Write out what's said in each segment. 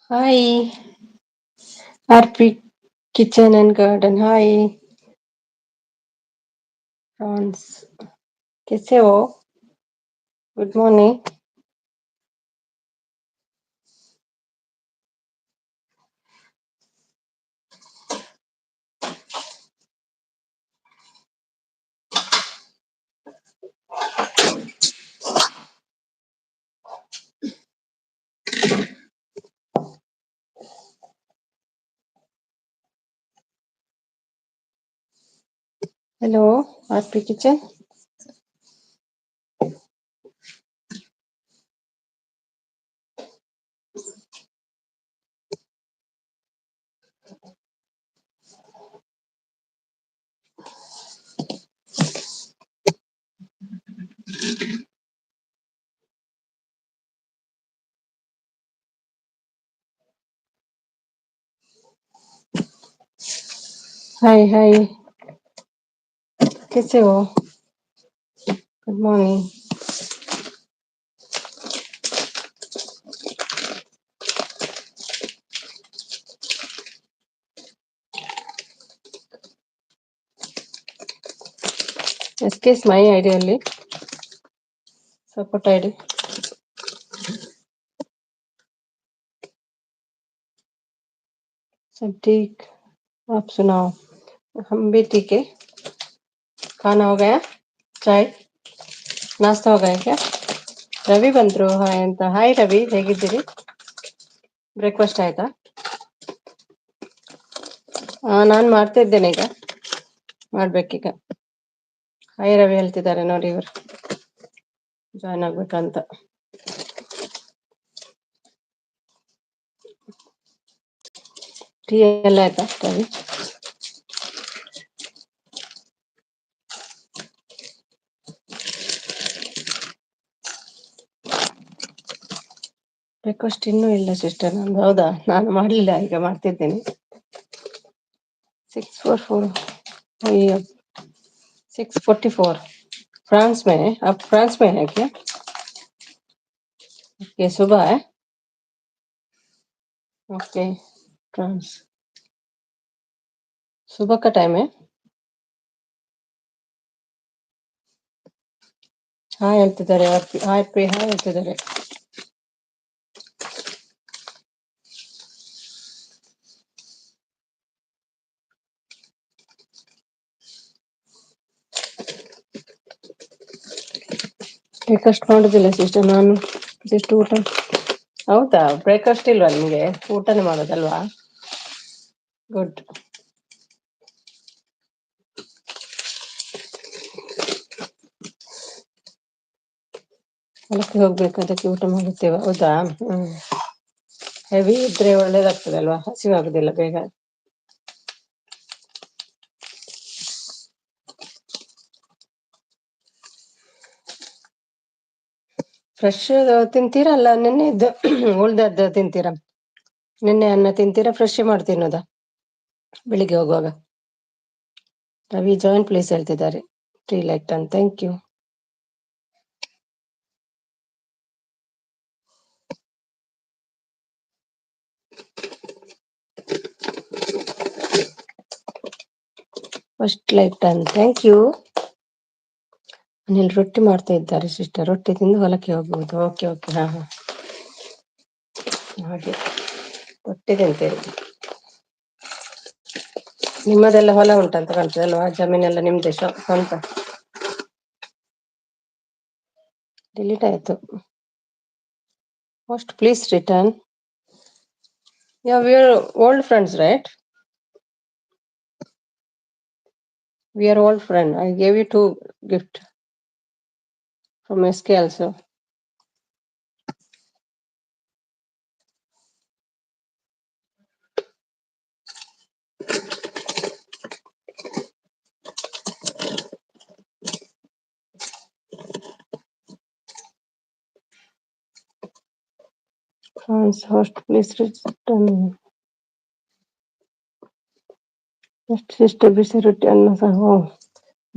Hi, RP kitchen and garden. Hi France, कैसे हो? Good morning. Hello RP kitchen. Hi hi, कैसे हो? Good morning. S K is my ID only, support ID. सब ठीक, आप सुनाओ? हम भी ठीक है। खाना हो गया? चाय नाश्ता हो गया क्या? ರವಿ ಬಂದ್ರು, ಹಾಯ್ ಅಂತ. ಹಾಯ್ ರವಿ, ಹೇಗಿದ್ದೀರಿ? ಬ್ರೇಕ್ಫಾಸ್ಟ್ ಆಯ್ತಾ? ನಾನು ಮಾಡ್ತಾ ಇದ್ದೇನೆ, ಈಗ ಮಾಡ್ಬೇಕೀಗ. ಹಾಯ್ ರವಿ ಹೇಳ್ತಿದ್ದಾರೆ ನೋಡಿ ಇವರು, ಜಾಯ್ನ್ ಆಗ್ಬೇಕಂತ. ಟೀ ಎಲ್ಲ ಆಯ್ತಾ ರವಿ? ಬ್ರೇಕ್ಫಾಸ್ಟ್ ಇನ್ನೂ ಇಲ್ಲ ಸಿಸ್ಟರ್ ನಂದು. ಹೌದಾ? ನಾನು ಮಾಡಲಿಲ್ಲ, ಈಗ ಮಾಡ್ತಿದ್ದೇನೆ. 644, ಅಯ್ಯೋ, 6:44. फ्रांस में है आप? फ्रांस में है क्या? ओके, सुबह है। ओके, फ्रांस सुबह का टाइम है। ಹಾಯ್ ಹೇಳ್ತಿದ್ದಾರೆ. ಹಾಯ್ ಪ್ರಿ, ಹಾಯ್ ಹೇಳ್ತಿದ್ದಾರೆ. ಬ್ರೇಕ್ಫಾಸ್ಟ್ ಮಾಡೋದಿಲ್ಲ ಸಿಸ್ಟರ್ ನಾನು, ಜಸ್ಟ್ ಊಟ. ಹೌದಾ? ಬ್ರೇಕ್ಫಾಸ್ಟ್ ಇಲ್ವಾ ನಿಮಗೆ? ಊಟನೇ ಮಾಡೋದಲ್ವಾ? ಗುಡ್. ಹೊಲಕ್ಕೆ ಹೋಗ್ಬೇಕು, ಅದಕ್ಕೆ ಊಟ ಮಾಡುತ್ತೇವೆ. ಹೌದಾ? ಹ್ಮ್. ಹೆವಿ ಇದ್ರೆ ಒಳ್ಳೇದಾಗ್ತದೆ ಅಲ್ವಾ? ಹಸಿವಾಗುದಿಲ್ಲ ಬೇಗ. ಫ್ರೆಶ್ ತಿಂತೀರಾ ಅಲ್ಲ, ನಿನ್ನೆದ್ದು ಉಳ್ದದ್ದು ತಿಂತೀರಾ? ನಿನ್ನೆ ಅನ್ನ ತಿಂತೀರಾ, ಫ್ರೆಶ್ ಮಾಡಿ ತಿನ್ನೋದಾ ಬೆಳಿಗ್ಗೆ ಹೋಗುವಾಗ? ರವಿ ಜಾಯಿನ್ ಪ್ಲೀಸ್ ಹೇಳ್ತಿದ್ದಾರೆ. Three like done, thank you. First like done, thank you. ಮನೇಲಿ ರೊಟ್ಟಿ ಮಾಡ್ತಾ ಇದ್ದಾರೆ ಸಿಸ್ಟರ್, ರೊಟ್ಟಿ ತಿಂದು ಹೊಲಕ್ಕೆ ಹೋಗ್ಬೋದು. ಓಕೆ ಓಕೆ, ಹಾ ಹಾ, ಹಾಗೆ ರೊಟ್ಟಿ ತಿಂತೀರಿ. ನಿಮ್ಮದೆಲ್ಲ ಹೊಲ ಉಂಟಂತ ಕಾಣ್ತದೆ ಅಲ್ವಾ? ಜಮೀನೆಲ್ಲ ನಿಮ್ದೇ ಸ್ವಂತ? ಡಿಲೀಟ್ ಆಯ್ತು. Host, please return. Yeah, we are old friends, right? We are old friend. I gave you two gift from SK also. France host, please return. First sister, ಬಿಸಿ ರೊಟ್ಟಿ ಅನ್ನ ಸಹ. ಓ,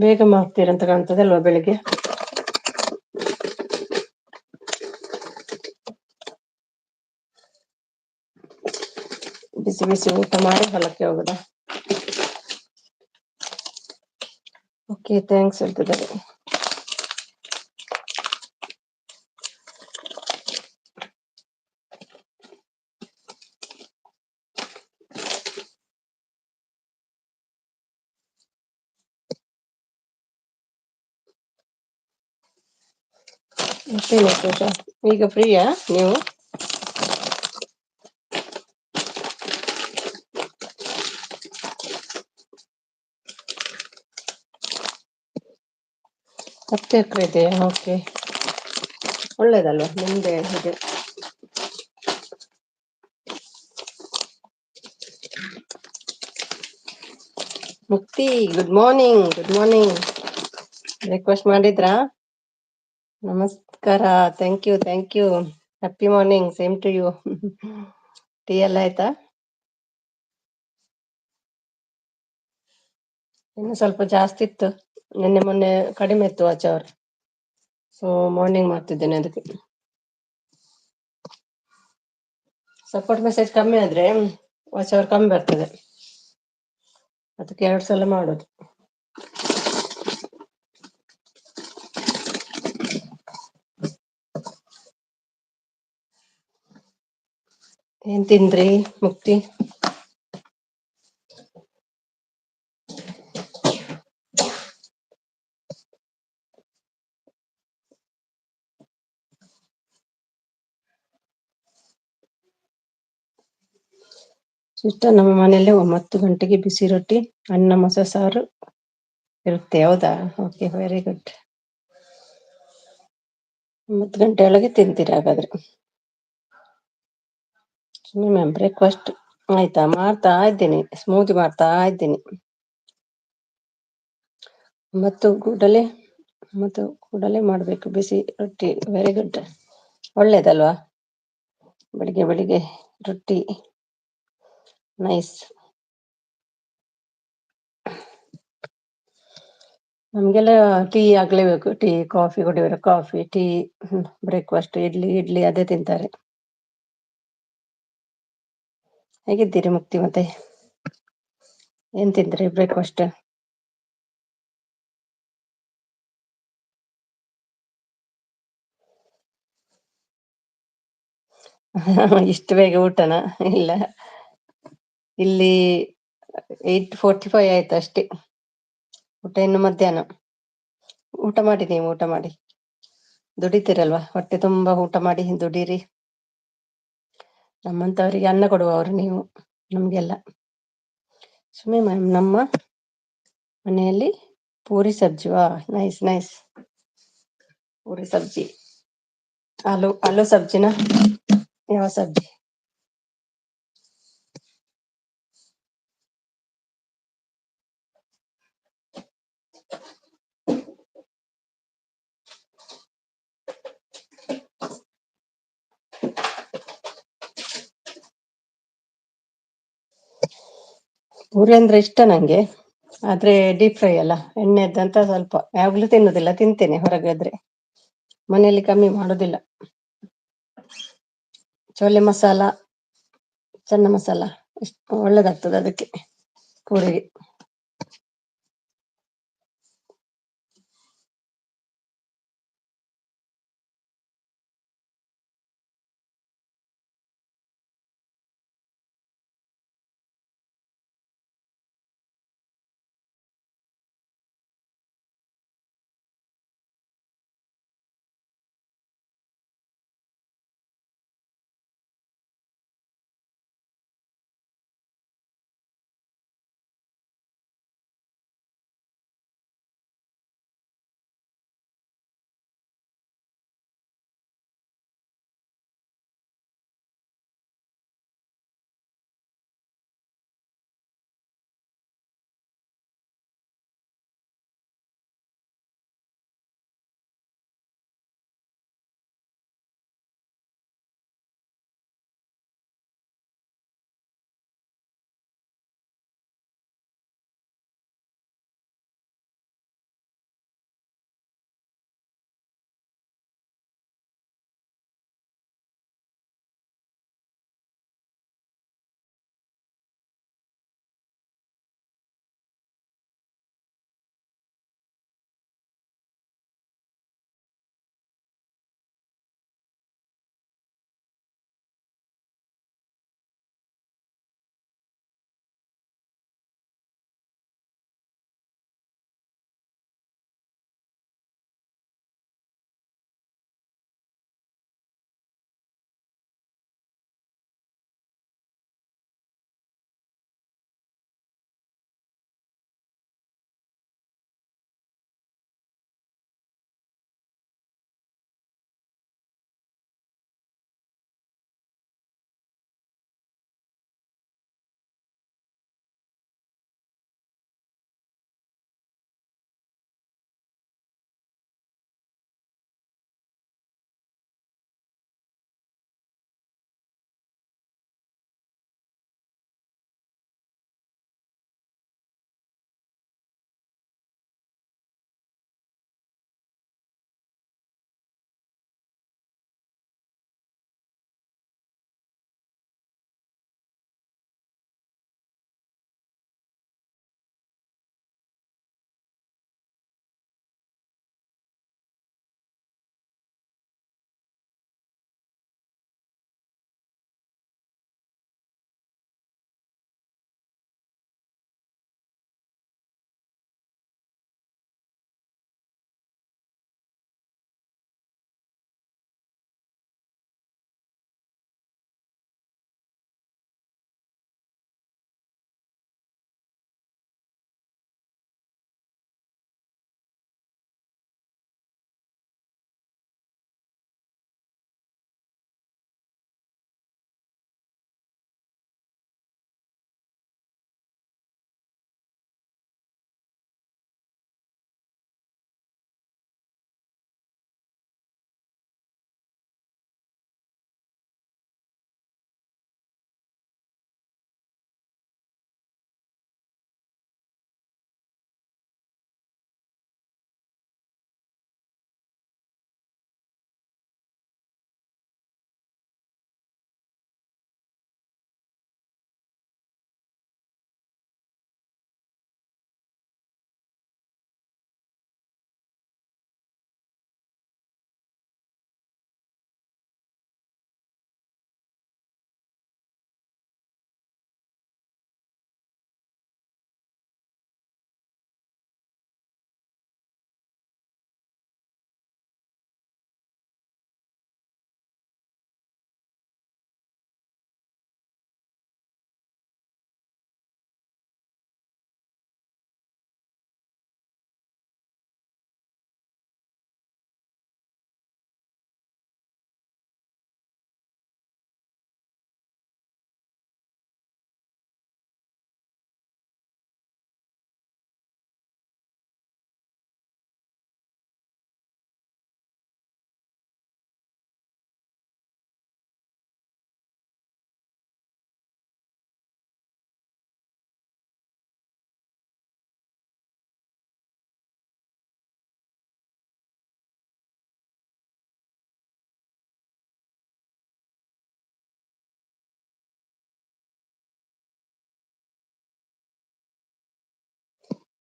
ಬೇಗ ಮಾಡ್ತೀರಂತ ಕಾಣ್ತದೆ ಅಲ್ವಾ ಬೆಳಿಗ್ಗೆ? ಬಿಸಿ ಬಿಸಿ ಊಟ ಮಾಡಿ ಹೊಲಕ್ಕೆ ಹೋಗುದಾ? ಓಕೆ, thanks ಹೇಳ್ತಿದ್ದಾರೆ. ಮತ್ತೇನು ವಿಶೇಷ? ಈಗ ಫ್ರೀಯಾ ನೀವು? 10 ಎಕರೆ ಇದೆಯಾ? ಓಕೆ, ಒಳ್ಳೇದಲ್ವಾ ನಿಮ್ದೇ ಇದೆ. ಮುಕ್ತಿ, good morning, good morning. Breakfast ಮಾಡಿದ್ರಾ? ನಮಸ್ಕಾರ, thank you, thank you. Happy morning, same to you. Tea ಎಲ್ಲ ಆಯ್ತಾ? ಇನ್ನು ಸ್ವಲ್ಪ ಜಾಸ್ತಿ ಇತ್ತು, ನಿನ್ನೆ ಮೊನ್ನೆ ಕಡಿಮೆ ಇತ್ತು ವಾಚ್ ಅವರ್. ಸೊ ಮಾರ್ನಿಂಗ್ ಮಾಡ್ತಿದ್ದೇನೆ ಅದಕ್ಕೆ. ಸಪೋರ್ಟ್ ಮೆಸೇಜ್ ಕಮ್ಮಿ ಆದ್ರೆ ವಾಚ್ ಅವರ್ ಕಮ್ಮಿ ಬರ್ತದೆ, ಅದಕ್ಕೆ ಎರಡು ಸಲ ಮಾಡೋದು. ಏನ್ ತಿಂದ್ರಿ ಮುಕ್ತಿ? ಸಿಸ್ಟರ್, ನಮ್ಮ ಮನೆಯಲ್ಲಿ 9 ಗಂಟೆಗೆ ಬಿಸಿ ರೊಟ್ಟಿ, ಅನ್ನ, ಮೊಸರು, ಸಾರು ಇರುತ್ತೆ. ಹೌದಾ? Okay, very good. 9 ಗಂಟೆ ಒಳಗೆ ತಿಂತೀರಿ ಹಾಗಾದ್ರೆ. ಮ್ಯಾಮ್, ಬ್ರೇಕ್ಫಾಸ್ಟ್ ಆಯ್ತಾ? ಮಾಡ್ತಾ ಇದ್ದೀನಿ, ಸ್ಮೂದಿ ಮಾಡ್ತಾ ಇದ್ದೀನಿ. ಮತ್ತು ಕೂಡಲೇ ಮತ್ತು ಕೂಡಲೇ ಮಾಡಬೇಕು ಬಿಸಿ ರೊಟ್ಟಿ. ವೆರಿ ಗುಡ್, ಒಳ್ಳೇದಲ್ವಾ? ಬೆಳಿಗ್ಗೆ ಬೆಳಿಗ್ಗೆ ರೊಟ್ಟಿ, ನೈಸ್. ನಮಗೆಲ್ಲ ಟೀ ಆಗ್ಲೇಬೇಕು. ಟೀ ಕಾಫಿ ಕುಡಿಯೋರು coffee, tea, breakfast idli idli ಅದೇ ತಿಂತಾರೆ. ಹೇಗಿದ್ದೀರಿ ಮುಕ್ತಿ? ಮತ್ತೆ ಏನ್ ತಿಂದ್ರಿ ಬ್ರೇಕ್ಫಾಸ್ಟ್? ಇಷ್ಟು ಬೇಗ ಊಟನ? ಇಲ್ಲ, ಇಲ್ಲಿ 8:45 ಆಯ್ತು ಅಷ್ಟೇ. ಊಟ ಇನ್ನು ಮಧ್ಯಾಹ್ನ. ಊಟ ಮಾಡಿ, ನೀವು ಊಟ ಮಾಡಿ. ದುಡಿತೀರಲ್ವಾ, ಹೊಟ್ಟೆ ತುಂಬಾ ಊಟ ಮಾಡಿ ದುಡೀರಿ. ನಮ್ಮಂತವರಿಗೆ ಅನ್ನ ಕೊಡುವವರು ನೀವು ನಮ್ಗೆಲ್ಲ. ಸುಮಿ ಮ್ಯಾಮ್, ನಮ್ಮ ಮನೆಯಲ್ಲಿ ಪೂರಿ ಸಬ್ಜಿ. ವಾ, ನೈಸ್ ನೈಸ್. ಪೂರಿ ಸಬ್ಜಿ, ಆಲೂ ಆಲೂ ಸಬ್ಜಿನ, ಯಾವ ಸಬ್ಜಿ? ಪೂರಿ ಅಂದ್ರೆ ಇಷ್ಟ ನಂಗೆ, ಆದ್ರೆ ಡೀಪ್ ಫ್ರೈ ಅಲ್ಲ, ಎಣ್ಣೆದ್ದಂತ ಸ್ವಲ್ಪ. ಯಾವಾಗ್ಲೂ ತಿನ್ನುದಿಲ್ಲ, ತಿಂತೇನೆ ಹೊರಗೆ ಆದ್ರೆ, ಮನೆಯಲ್ಲಿ ಕಮ್ಮಿ ಮಾಡುದಿಲ್ಲ. ಚೋಲೆ ಮಸಾಲ, ಚೆನ್ನ ಮಸಾಲ ಇಷ್ಟು ಒಳ್ಳೇದಾಗ್ತದೆ ಅದಕ್ಕೆ ಪೂರಿಗೆ.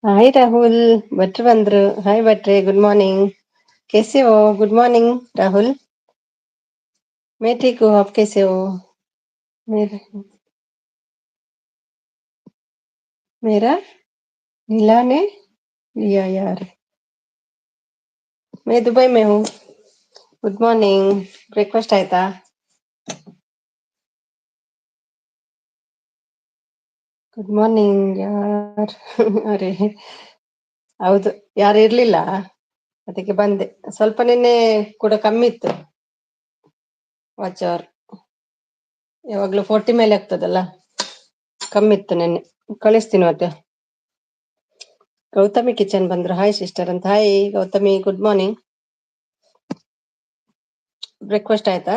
ಹಾಯ್ ರಾಹುಲ್, ಭಟ್ರು ಬಂದ್ರು. ಹಾಯ್ ಭಟ್ರೆ, ಗುಡ್ ಮಾರ್ನಿಂಗ್. कैसे हो? गुड मार्निंग राहुल, मैं ठीक हूँ, आप कैसे हो? मेरा मेरा नीला ने लिया यार। मैं दुबई में हूँ। गुड मार्निंग, ब्रेकफास्ट ಆಯ್ತಾ? ಗುಡ್ ಮಾರ್ನಿಂಗ್ ಯಾರ್. ಅರೆ ಹೌದು, ಯಾರು ಇರ್ಲಿಲ್ಲ, ಅದಕ್ಕೆ ಬಂದೆ. ಸ್ವಲ್ಪ ನಿನ್ನೆ ಕೂಡ ಕಮ್ಮಿ ಇತ್ತು ವಾಚ್ ಅವರ್, ಯಾವಾಗ್ಲೂ 40 ಮೇಲೆ ಆಗ್ತದಲ್ಲ, ಕಮ್ಮಿ ಇತ್ತು ನಿನ್ನೆ. ಕಳಿಸ್ತೀನಿ ಮತ್ತೆ. ಗೌತಮಿ ಕಿಚನ್ ಬಂದ್ರು, ಹಾಯ್ ಸಿಸ್ಟರ್ ಅಂತ. Hi Gautami, good morning. Breakfast ಆಯ್ತಾ?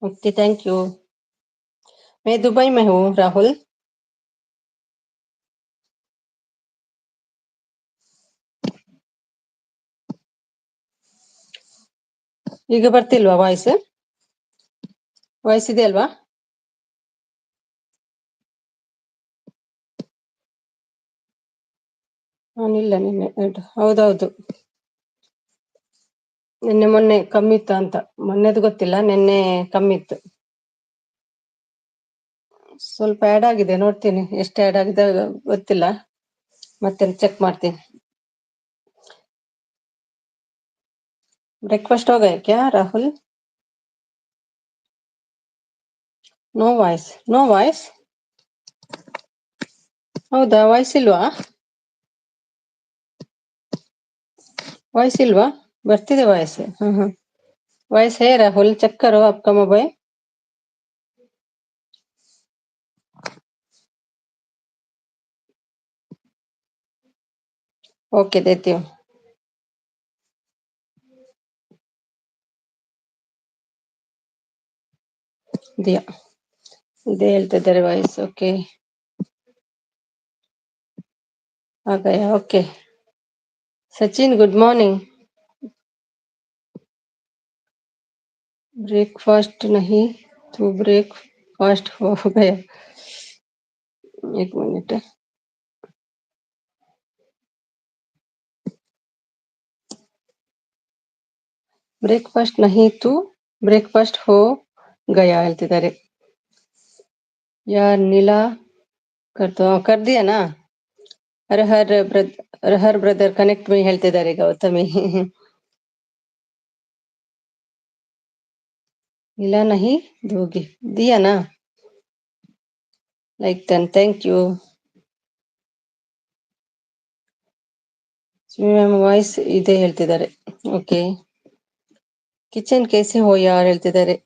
Okay, thank you. May Dubai May who Rahul. ಈಗ ಬರ್ತಿಲ್ವಾ ವಾಯ್ಸ್? ವಾಯ್ಸ್ ಇದೆ ಅಲ್ವಾ? ನಾನಿಲ್ಲ ನಿನ್ನೆ ಎರಡು. ಹೌದೌದು, ನಿನ್ನೆ ಮೊನ್ನೆ ಕಮ್ಮಿ ಇತ್ತು ಅಂತ. ಮೊನ್ನೆದು ಗೊತ್ತಿಲ್ಲ, ನಿನ್ನೆ ಕಮ್ಮಿ ಇತ್ತು. ಸ್ವಲ್ಪ ಆ್ಯಡ್ ಆಗಿದೆ, ನೋಡ್ತೀನಿ ಎಷ್ಟು ಆ್ಯಡ್ ಆಗಿದೆ ಗೊತ್ತಿಲ್ಲ, ಮತ್ತೆ ಚೆಕ್ ಮಾಡ್ತೀನಿ. ब्रेकफास्ट हो गया क्या Rahul? No voice, no voice. ಹೌದಾ, ವಾಯ್ಸ್ ಇಲ್ವಾ? ವಾಯ್ಸ್ ಇಲ್ವಾ? ಬರ್ತಿದೆ ವಾಯ್ಸ್. ಹ್ಮ್ ಹ್ಮ್ ವಾಯ್ಸ್ है राहुल, चेक करो आपका मोबाइल। ओके, देती हूँ। दिया, ಇದೇ ಹೇಳ್ತಿದ್ದಾರೆ ವಾಯ್ಸ್. ಓಕೆ, आ गया। Okay Sachin, good morning. Breakfast नहीं तो ब्रेकफास्ट हो गया। एक मिनट। ಬ್ರೇಕ್ಫಾಸ್ಟ್ नहीं तो ಬ್ರೇಕ್ಫಾಸ್ಟ್ हो गया ಹೇಳ್ತಿದ್ದಾರೆ. यार नीला कर दो, कर दिया ना। ಹರ ಹರ್ ಬ್ರದ್ ಹರ್ ಬ್ರದರ್ ಕನೆಕ್ಟ್ ಮೀ ಹೇಳ್ತಿದ್ದಾರೆ ಗೌತಮಿ. नीला नहीं दोगी, दिया ना। Like done, thank you. Ma'am voice ಇದೆ ಹೇಳ್ತಿದ್ದಾರೆ. ಓಕೆ, ಕಿಚನ್ कैसे हो ಯಾರ್ ಹೇಳ್ತಿದ್ದಾರೆ.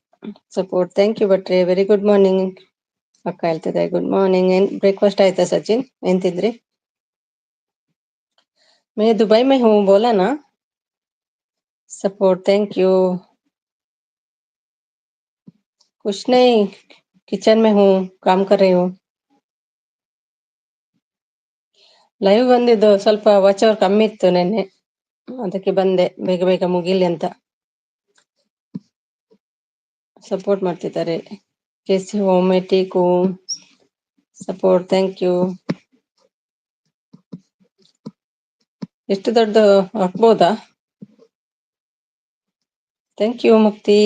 ಸಪೋರ್ಟ್, thank you ಭಟ್ರೆ. ವೆರಿ ಗುಡ್ ಮಾರ್ನಿಂಗ್ ಅಕ್ಕ ಹೇಳ್ತಿದ್ದಾರೆ. Good morning. ಏನ್ ಬ್ರೇಕ್ಫಾಸ್ಟ್ ಆಯ್ತಾ ಸಚಿನ್? ಏನ್ ತಿಂದ್ರಿ? मैं दुबई में हूँ बोला ना। Support, thank you. कुछ नहीं, किचन में हूँ, काम कर रही हूँ। ಲೈವ್ ಬಂದಿದ್ದು ಸ್ವಲ್ಪ ವಾಚ್ ಅವರ್ ಕಮ್ಮಿ ಇತ್ತು ನೆನ್ನೆ, ಅದಕ್ಕೆ ಬಂದೆ ಬೇಗ ಬೇಗ ಮುಗಿಲಿ ಅಂತ. ಸಪೋರ್ಟ್ ಮಾಡ್ತಿದ್ದಾರೆ. कैसे हो? मैं ठीक हूँ। Support, thank you. ಎಷ್ಟು ದೊಡ್ಡ ಹಾಕ್ಬೋದಾ? Thank you Mukti,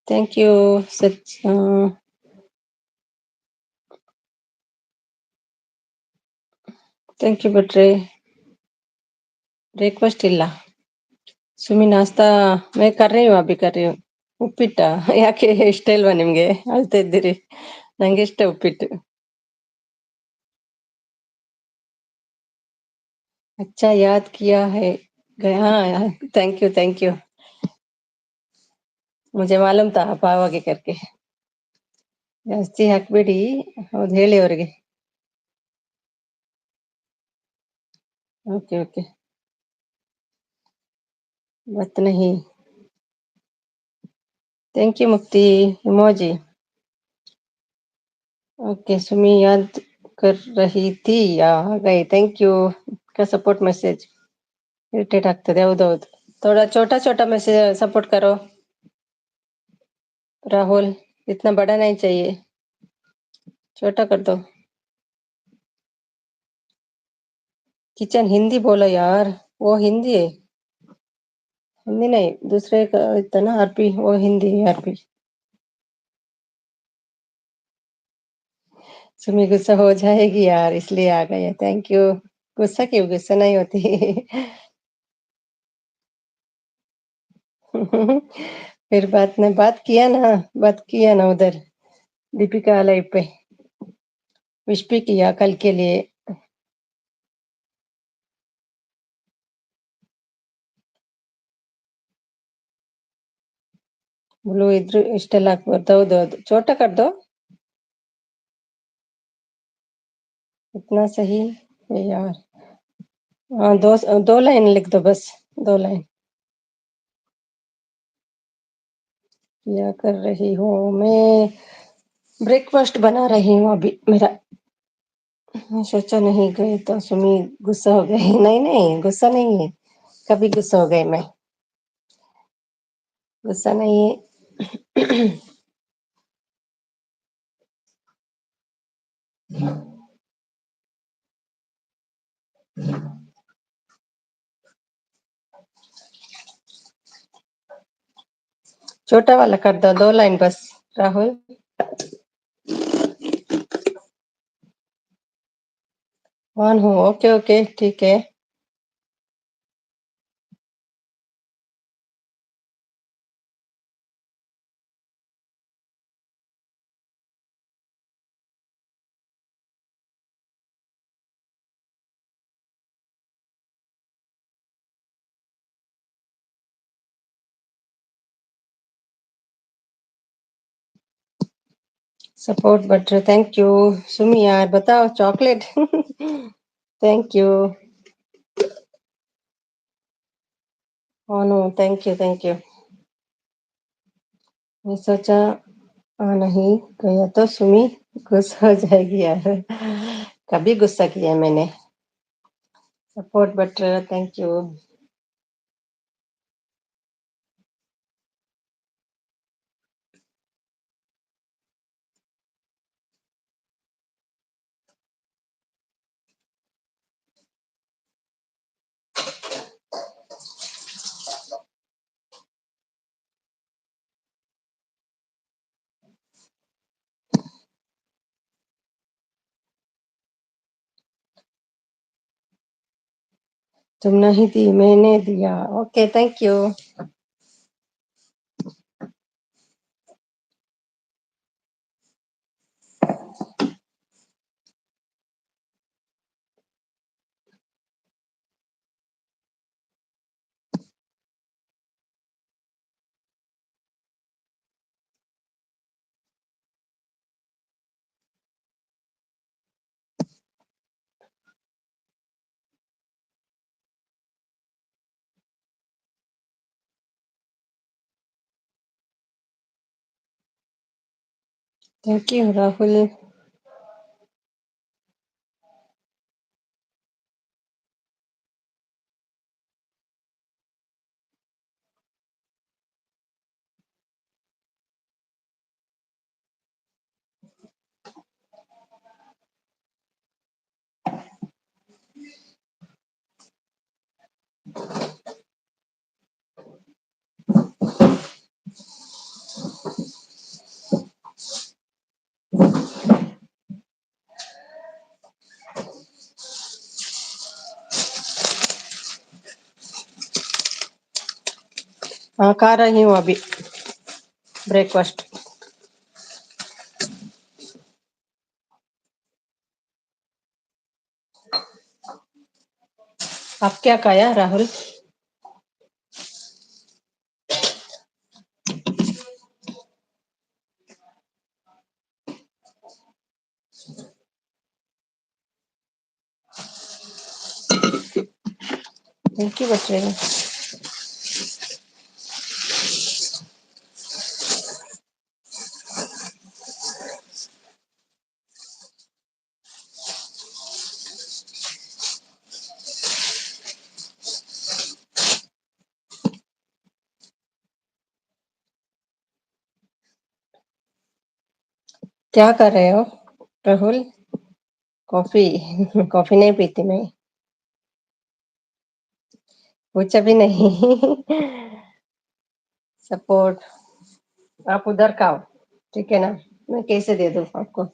thank you such, thank you ಭಟ್ರೆ. ಬ್ರೇಕ್ಫಾಸ್ಟ್ ಇಲ್ಲ ಸುಮಿ, नाश्ता मैं कर रही हूँ, अभी कर रही हूँ। ಉಪ್ಪಿಟ್ಟ ಯಾಕೆ ಇಷ್ಟ ಇಲ್ವಾ ನಿಮ್ಗೆ? ಅಳ್ತಾ ಇದ್ದೀರಿ. ನಂಗೆ ಇಷ್ಟ ಉಪ್ಪಿಟ್ಟು. अच्छा याद किया है गया, thank you, thank you. मुझे मालूम था आप आओगे करके। ಜಾಸ್ತಿ ಹಾಕ್ಬೇಡಿ, ಹೌದು ಹೇಳಿ ಅವರಿಗೆ. ಓಕೆ ಓಕೆ, ಬತ್ नहीं। Thank you Mukti, emoji. Okay Sumi, याद कर रही थी, आ गई, thank you का सपोर्ट मैसेज। इरिटेट ಆಗ್ತದೆ, ಹೌದೌದು. थोड़ा छोटा छोटा मैसेज सपोर्ट करो राहुल, इतना बड़ा नहीं चाहिए, छोटा कर दो। किचन हिंदी बोलो यार, वो हिंदी है। हिंदी नहीं, दूसरे का इतना आरपी, वो हिंदी है आरपी। सुमी गुस्सा हो जाएगी यार, इसलिए आ गए। Thank you. गुस्सा क्यों? गुस्सा नहीं होती। फिर बात ने बात किया ना, बात किया ना उधर दीपिका लाइव पे विश भी किया कल के लिए। बोलो इधर ಇಷ್ಟೆಲ್ಲ ಹಾಕ್ಬಾರ್ದು। ಹೌದು ಹೌದು, छोटा कर दो। इतना सही है यार। हाँ, दो दो लाइन लिख दो, बस दो लाइन। क्या कर रही हूँ मैं? ब्रेकफास्ट बना रही हूँ अभी मेरा। मैं सोचा नहीं गई तो सुमी गुस्सा हो गई। नहीं नहीं, गुस्सा नहीं है, कभी गुस्सा हो गई मैं, गुस्सा नहीं है। छोटा वाला कर दो, दो लाइन बस। राहुल कौन हूँ? ओके ओके, ठीक है। Support butter, thank you Sumi यार। बताओ चॉकलेट। Thank you. कौन हूँ? Thank you thank you. मैं सोचा नहीं गया तो सुमी गुस्सा हो जाएगी यार। कभी गुस्सा किया मैंने? Support butter, thank you. तुम नहीं दी, मैंने दिया। Okay thank you. Thank you Rahul. हाँ, खा रही हूँ अभी ब्रेकफास्ट। आप क्या खाया राहुल? Thank you बच्चे। क्या कर रहे हो राहुल? कॉफी? कॉफी नहीं पीती मैं। पूछा भी नहीं। सपोर्ट आप उधर का हो, ठीक है ना? मैं कैसे दे दूँ आपको?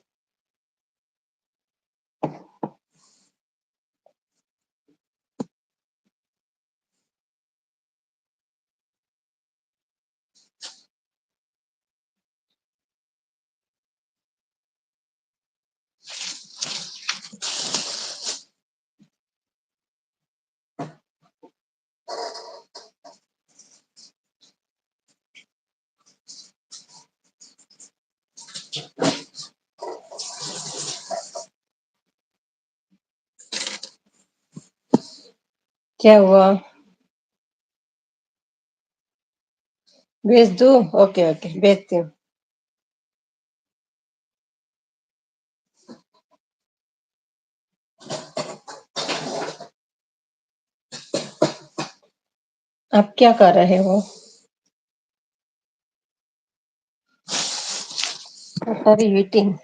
क्या हुआ? भेज दूँ? ओके ओके, भेजती हूँ। आप क्या कर रहे हो? What are you eating?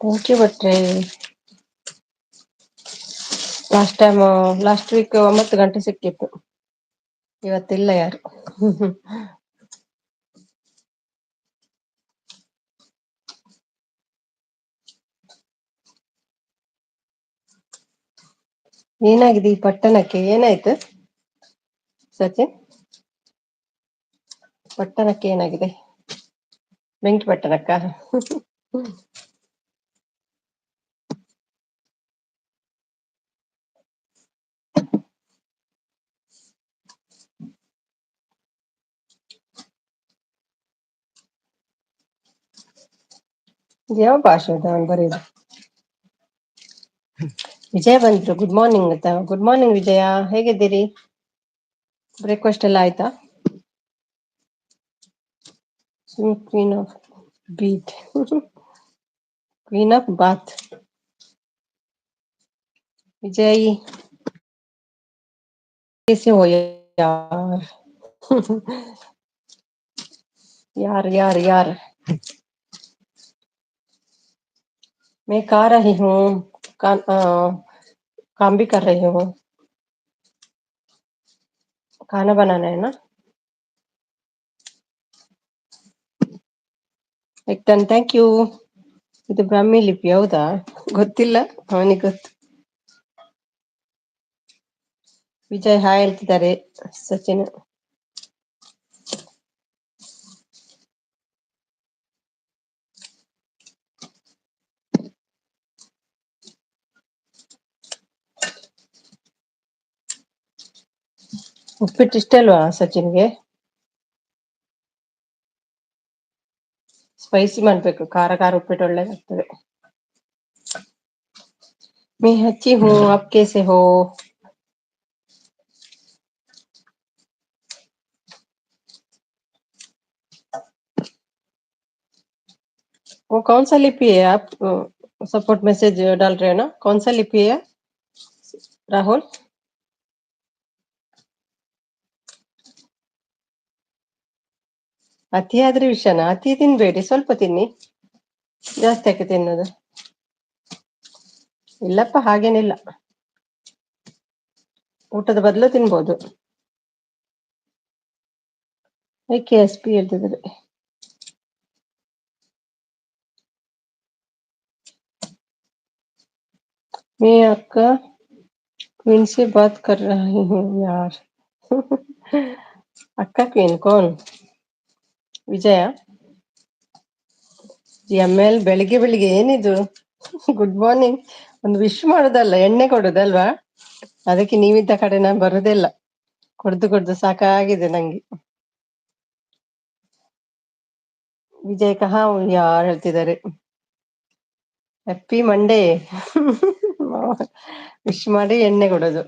Thank you ಭಟ್ರೆ. Last time, last week 9 ಗಂಟೆ ಸಿಕ್ಕಿತ್ತು, ಇವತ್ತಿಲ್ಲ ಯಾರು. ಏನಾಗಿದೆ ಈ ಪಟ್ಟಣಕ್ಕೆ? ಏನಾಯ್ತು ಸಚಿನ್? ಪಟ್ಟಣಕ್ಕೆ ಏನಾಗಿದೆ? ಬೆಂಕಿ ಪಟ್ಟಣಕ್ಕ? ಯಾವ ಭಾಷೆ ಇದೆ ಅವನು ಬರೆಯೋದು? ವಿಜಯ ಬಂದ್ರು, ಗುಡ್ ಮಾರ್ನಿಂಗ್ ಅಂತ. ಗುಡ್ ಮಾರ್ನಿಂಗ್ ವಿಜಯ, ಹೇಗಿದ್ದೀರಿ? ಬ್ರೇಕ್ಫಾಸ್ಟ್ ಎಲ್ಲ ಆಯ್ತಾ? Queen of beat, queen of bath. Vijay कैसे हो यार? यार यार यार, मैं खा रही हूँ, काम भी कर रही हूँ, खाना बनाना है ना। Ton thank you. ಇದು ಬ್ರಾಹ್ಮಿ ಲಿಪಿ ಹೌದಾ? ಗೊತ್ತಿಲ್ಲ, ಅವನಿಗೆ ಗೊತ್ತು. ವಿಜಯ್ ಹಾಯ್ ಹೇಳ್ತಿದ್ದಾರೆ. ಸಚಿನ್ ಉಪ್ಪಿಟ್ಟು ಇಷ್ಟ ಅಲ್ವಾ ಸಚಿನ್ಗೆ? ಸ್ಪೈಸಿ ಮಾಡ್ಬೇಕು, ಖಾರ ಖಾರ ಉಪ್ಪಿಟ್ಟು ಒಳ್ಳೇದಾಗ್ತದೆ. मैं अच्छी हूँ, आप कैसे हो? वो कौन सा लिपि है? आप सपोर्ट मैसेज डाल रहे हो ना, कौन सा लिपि है राहुल? ಅತಿ ಆದ್ರೆ ವಿಷನ, ಅತಿ ತಿನ್ಬೇಡಿ, ಸ್ವಲ್ಪ ತಿನ್ನಿ, ಜಾಸ್ತಿ ಯಾಕೆ ತಿನ್ನೋದು? ಇಲ್ಲಪ್ಪ, ಹಾಗೇನಿಲ್ಲ, ಊಟದ ಬದಲು ತಿನ್ಬೋದು. K S P ಹೇಳ್ತಿದ್ದಾರೆ. मैं आपका क्वीन से बात कर रही हूँ यार। अक्का क्वीन कौन? ವಿಜಯ G M L. ಬೆಳಿಗ್ಗೆ ಬೆಳಿಗ್ಗೆ ಏನಿದು ಗುಡ್ ಮಾರ್ನಿಂಗ್? ಒಂದು ವಿಶ್ ಮಾಡೋದಲ್ಲ, ಎಣ್ಣೆ ಕೊಡುದಲ್ವಾ? ಅದಕ್ಕೆ ನೀವಿದ್ದ ಕಡೆ ನಾನು ಬರುದಿಲ್ಲ, ಕೊಡ್ದು ಕೊಡ್ದು ಸಾಕಾಗಿದೆ ನಂಗೆ. ವಿಜಯ್ ಕಹಾ ಯಾರು ಹೇಳ್ತಿದ್ದಾರೆ? ಹ್ಯಾಪಿ ಮಂಡೇ wish ಮಾಡಿ ಎಣ್ಣೆ ಕೊಡೋದು.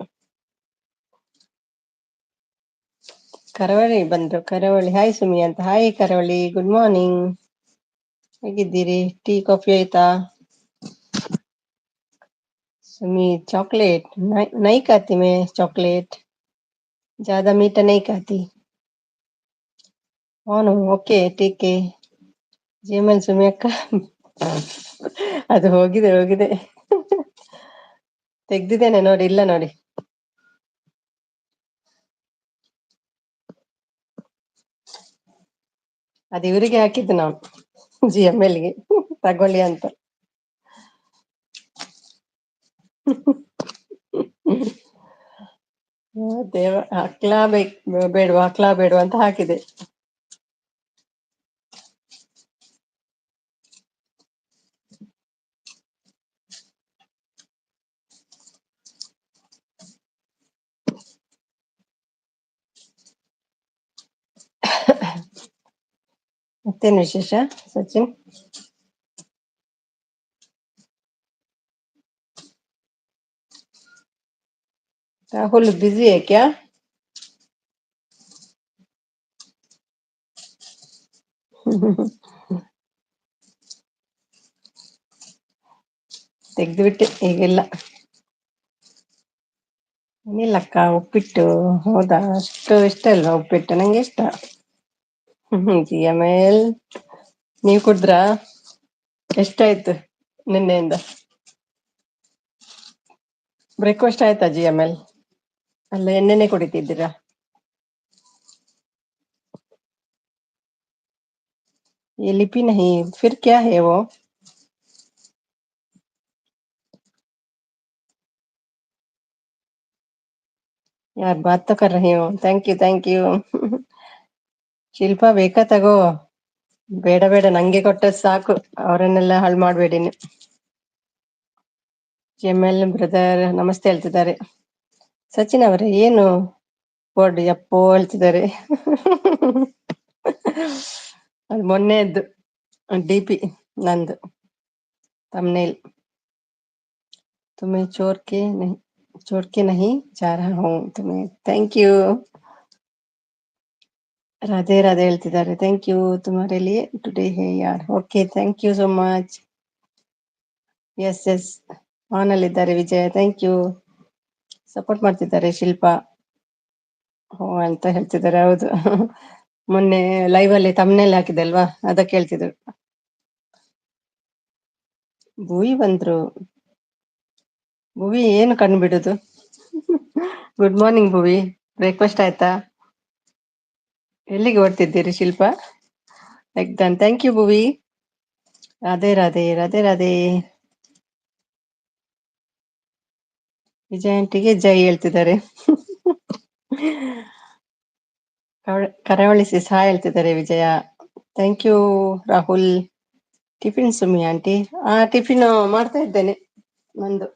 ಕರಾವಳಿ ಬಂದ್ರು, ಕರಾವಳಿ. ಹಾಯ್ ಸುಮಿ ಅಂತ. ಹಾಯ್ ಕರಾವಳಿ, ಗುಡ್ ಮಾರ್ನಿಂಗ್, ಹೇಗಿದ್ದೀರಿ? ಟೀ ಕಾಫಿ ಆಯ್ತಾ ಸುಮಿ? ಚಾಕ್ಲೇಟ್ ನೈ ಖಾತಿ ಮೇ ಚಾಕ್ಲೇಟ್. ज्यादा मीठा नहीं खाती। कौन हूँ? ಓಕೆ, ठीक है। ಜೇಮಲ್ ಸುಮಿ ಅಕ್ಕ, ಅದು ಹೋಗಿದೆ ಹೋಗಿದೆ, ತೆಗ್ದಿದ್ದೇನೆ ನೋಡಿ, ಇಲ್ಲ ನೋಡಿ. ಅದು ಇವರಿಗೆ ಹಾಕಿದ್ದು ನಾವು, ಜಿ ಎಮ್ ಎಲ್ಗೆ ತಗೊಳ್ಳಿ ಅಂತ. ದೇವ, ಹಾಕ್ಲಾ ಬೇಕ್ ಬೇಡವಾ, ಹಾಕ್ಲಾ ಬೇಡವಾ ಅಂತ ಹಾಕಿದೆ. ಮತ್ತೇನು ವಿಶೇಷ ಸಚಿನ್? राहुल बिजी है क्या? ತೆಗೆದುಬಿಟ್ಟೆ, ಈಗಿಲ್ಲ. ಏನಿಲ್ಲಕ್ಕ, ಉಪ್ಪಿಟ್ಟು. ಹೌದಾ? ಅಷ್ಟು ಇಷ್ಟ ಇಲ್ವಾ ಉಪ್ಪಿಟ್ಟು? ನಂಗೆ ಇಷ್ಟ. ಜಿ ಎಮ್ ಎಲ್, ನೀವು ಕುಡಿದ್ರಾ? ಎಷ್ಟಾಯ್ತು ನಿನ್ನೆಯಿಂದ? ಬ್ರೇಕ್ಫಾಸ್ಟ್ ಆಯ್ತಾ ಜಿ ಎಮ್ ಎಲ್? ಅಲ್ಲ, ಎಣ್ಣೆನೆ ಕುಡಿತಿದ್ದೀರಾ? ये लिपि नहीं, फिर क्या है वो? यार, बात तो कर रही हूँ। Thank you, thank you. Shilpa, ಬೇಕಾ? ತಗೋ. ಬೇಡ ಬೇಡ, ನಂಗೆ ಕೊಟ್ಟ ಸಾಕು, ಅವರನ್ನೆಲ್ಲ ಹಾಳು ಮಾಡಬೇಡಿ ನೀವು. G M L brother namaste ಹೇಳ್ತಿದ್ದಾರೆ. ಸಚಿನ್ ಅವರೇ, ಏನು ವರ್ಡ್ ಯಪ್ಪೋ ಹೇಳ್ತಿದ್ದಾರೆ? ಅದು ಮೊನ್ನೆದ್ದು ಡಿ ಪಿ ನಂದು thumbnail. तुम्हें छोड़ के नहीं, छोड़ के नहीं जा रहा हूँ तुम्हें। Thank you. Radhe Radhe ಹೇಳ್ತಿದ್ದಾರೆ. Thank you. तुम्हारे लिए टुडे है यार। Okay, thank you so much. Yes yes, on ಅಲ್ಲಿದ್ದಾರೆ Vijaya, thank you. Support ಮಾಡ್ತಿದ್ದಾರೆ ಶಿಲ್ಪಾ. ಹೋ ಅಂತ ಹೇಳ್ತಿದ್ದಾರೆ. ಹೌದು, ಮೊನ್ನೆ ಲೈವ್ ಅಲ್ಲಿ ತಮ್ನೆಲ್ ಹಾಕಿದೆ ಅಲ್ವಾ, ಅದಕ್ಕೆ ಹೇಳ್ತಿದ್ರು. ಭುವಿ ಬಂದ್ರು. ಭುವಿ, ಏನು ಕಣ್ಣು ಬಿಡುದು? ಗುಡ್ ಮಾರ್ನಿಂಗ್ ಭುವಿ, ಬ್ರೇಕ್ಫಾಸ್ಟ್ ಆಯ್ತಾ? ಎಲ್ಲಿಗೆ ಓಡ್ತಿದ್ದೀರಿ Shilpa? Like done, thank you Bhuvi. Radhe Radhe, Radhe Radhe. ವಿಜಯ ಆಂಟಿಗೆ ಜೈ ಹೇಳ್ತಿದ್ದಾರೆ. ಕರಾವಳಿ ಸಿಸ್ ಹಾಯ್ ಹೇಳ್ತಿದ್ದಾರೆ ವಿಜಯ. Thank you Rahul. Tiffin Sumi aunty? ಆ, ಟಿಫಿನ್ ಮಾಡ್ತಾ ಇದ್ದೇನೆ, ನಂದು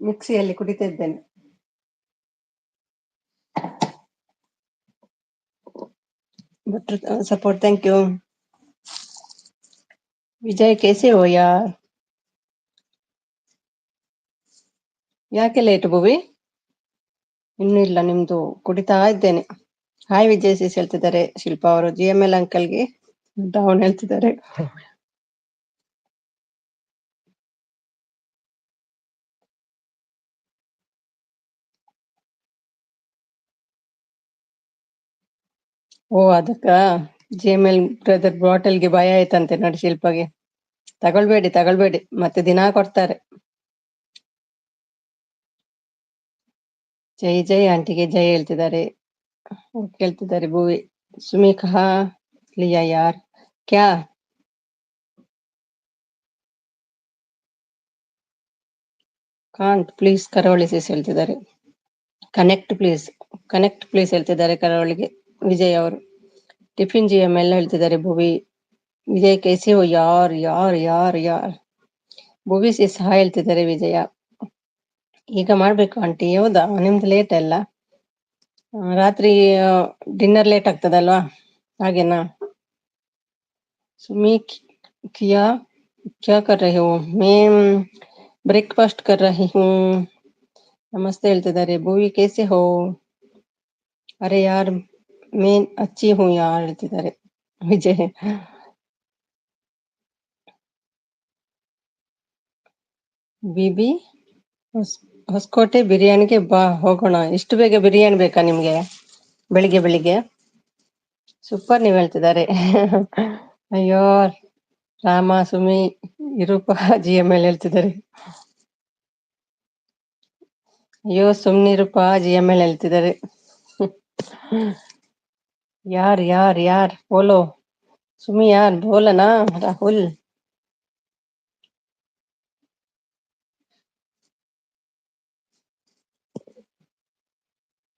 ಮಿಕ್ಸಿಯಲ್ಲಿ ಕುಡಿತಾ ಇದ್ದೇನೆ. ಭಟ್ರು ಸಪೋರ್ಟ್, thank you. Vijay, कैसे हो यार? ಯಾಕೆ ಲೇಟ್ ಭುವಿ? ಇನ್ನೂ ಇಲ್ಲ ನಿಮ್ದು, ಕುಡಿತಾ ಇದ್ದೇನೆ. ಹಾಯ್ ವಿಜಯ್ ಸಿಸ್ ಹೇಳ್ತಿದ್ದಾರೆ ಶಿಲ್ಪಾ ಅವರು. ಜಿ ಎಮ್ ಎಲ್ ಅಂಕಲ್ಗೆ ಡೌನ್ ಹೇಳ್ತಿದ್ದಾರೆ. ಓ, ಅದಕ್ಕ ಜಿ ಎಮ್ ಎಲ್ ಬ್ರದರ್ ಬಾಟಲ್ಗೆ ಭಯ ಆಯ್ತಂತೆ ನೋಡಿ ಶಿಲ್ಪಾಗೆ. ತಗೊಳ್ಬೇಡಿ ತಗೊಳ್ಬೇಡಿ, ಮತ್ತೆ ದಿನಾ ಕೊಡ್ತಾರೆ. ಜೈ ಜೈ ಆಂಟಿಗೆ ಜೈ ಹೇಳ್ತಿದ್ದಾರೆ, ಕೇಳ್ತಿದ್ದಾರೆ ಭುವಿ. ಸುಮಿ, कहाँ लिया यार? क्या ಕಾಂಟ್ ಪ್ಲೀಸ್ ಕರಾವಳಿ ಸಿಸ್ ಹೇಳ್ತಿದ್ದಾರೆ. ಕನೆಕ್ಟ್ ಪ್ಲೀಸ್, ಕನೆಕ್ಟ್ ಪ್ಲೀಸ್ ಹೇಳ್ತಿದ್ದಾರೆ ಕರಾವಳಿಗೆ ವಿಜಯ್ ಅವರು. ಟಿಫಿನ್ ಜಿ ಎಮ್ ಎಲ್ ಹೇಳ್ತಿದ್ದಾರೆ ಭುವಿ. ವಿಜಯ್, कैसे हो यार? ಯಾರ್ ಯಾರ್ ಯಾರ್? ಭುವಿ ಸಿಸ್ ಹಾಯ್ ಹೇಳ್ತಿದ್ದಾರೆ ವಿಜಯ. ಈಗ ಮಾಡ್ಬೇಕು ಆಂಟಿ. ಹೌದಾ? ನಿಮ್ದು ಲೇಟ್ ಅಲ್ಲ? ರಾತ್ರಿ ಡಿನ್ನರ್ ಲೇಟ್ ಆಗ್ತದಲ್ವಾ, ಹಾಗೇನಾ? सुमी, क्या क्या कर रहे हो? मैं ब्रेकफास्ट कर रही हूँ। नमस्ते ಹೇಳ್ತಿದ್ದಾರೆ ಭುವಿ. कैसे हो? अरे यार, मैं अच्छी हूँ यार ಹೇಳ್ತಿದ್ದಾರೆ ವಿಜಯ್. ಬಿಬಿ ಹೊಸಕೋಟೆ ಬಿರಿಯಾನಿಗೆ ಬಾ ಹೋಗೋಣ. ಇಷ್ಟು ಬೇಗ ಬಿರಿಯಾನಿ ಬೇಕಾ ನಿಮಗೆ ಬೆಳಿಗ್ಗೆ ಬೆಳಿಗ್ಗೆ? ಸೂಪರ್ ನೀವು ಹೇಳ್ತಿದ್ದಾರೆ. ಅಯ್ಯೋ ರಾಮ, ಸುಮಿ, ಇರೂಪ ಜಿ ಎಮ್ ಎಲ್ ಹೇಳ್ತಿದ್ದಾರೆ. ಅಯ್ಯೋ ಸುಮ್ನಿರುಪ ಜಿ ಎಮ್ ಎಲ್ ಹೇಳ್ತಿದ್ದಾರೆ. ಯಾರ್ ಯಾರ್ ಯಾರ್ ಬೋಲೋ ಸುಮಿ ಯಾರ್ ಬೋಲನಾ ರಾಹುಲ್.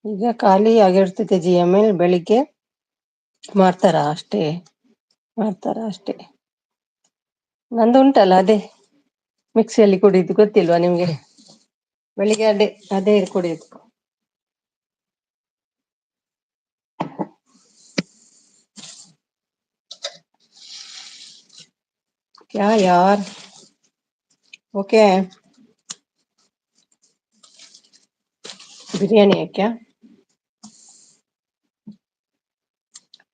ಈಗ ಖಾಲಿ ಆಗಿರ್ತದೆ ಜಿ ಎಮ್ ಎಲ್, ಬೆಳಿಗ್ಗೆ ಮಾಡ್ತಾರ ಅಷ್ಟೇ, ಮಾಡ್ತಾರ ಅಷ್ಟೇ. ನಂದು ಉಂಟಲ್ಲ ಅದೇ ಮಿಕ್ಸಿಯಲ್ಲಿ ಕುಡಿದು ಗೊತ್ತಿಲ್ವಾ ನಿಮ್ಗೆ? ಬೆಳಿಗ್ಗೆ ಅದೇ ಅದೇ ಕುಡಿಯುದು. ಕ್ಯಾ ಯಾರ್ ಓಕೆ. ಬಿರಿಯಾನಿ ಯಾಕ್ಯಾ?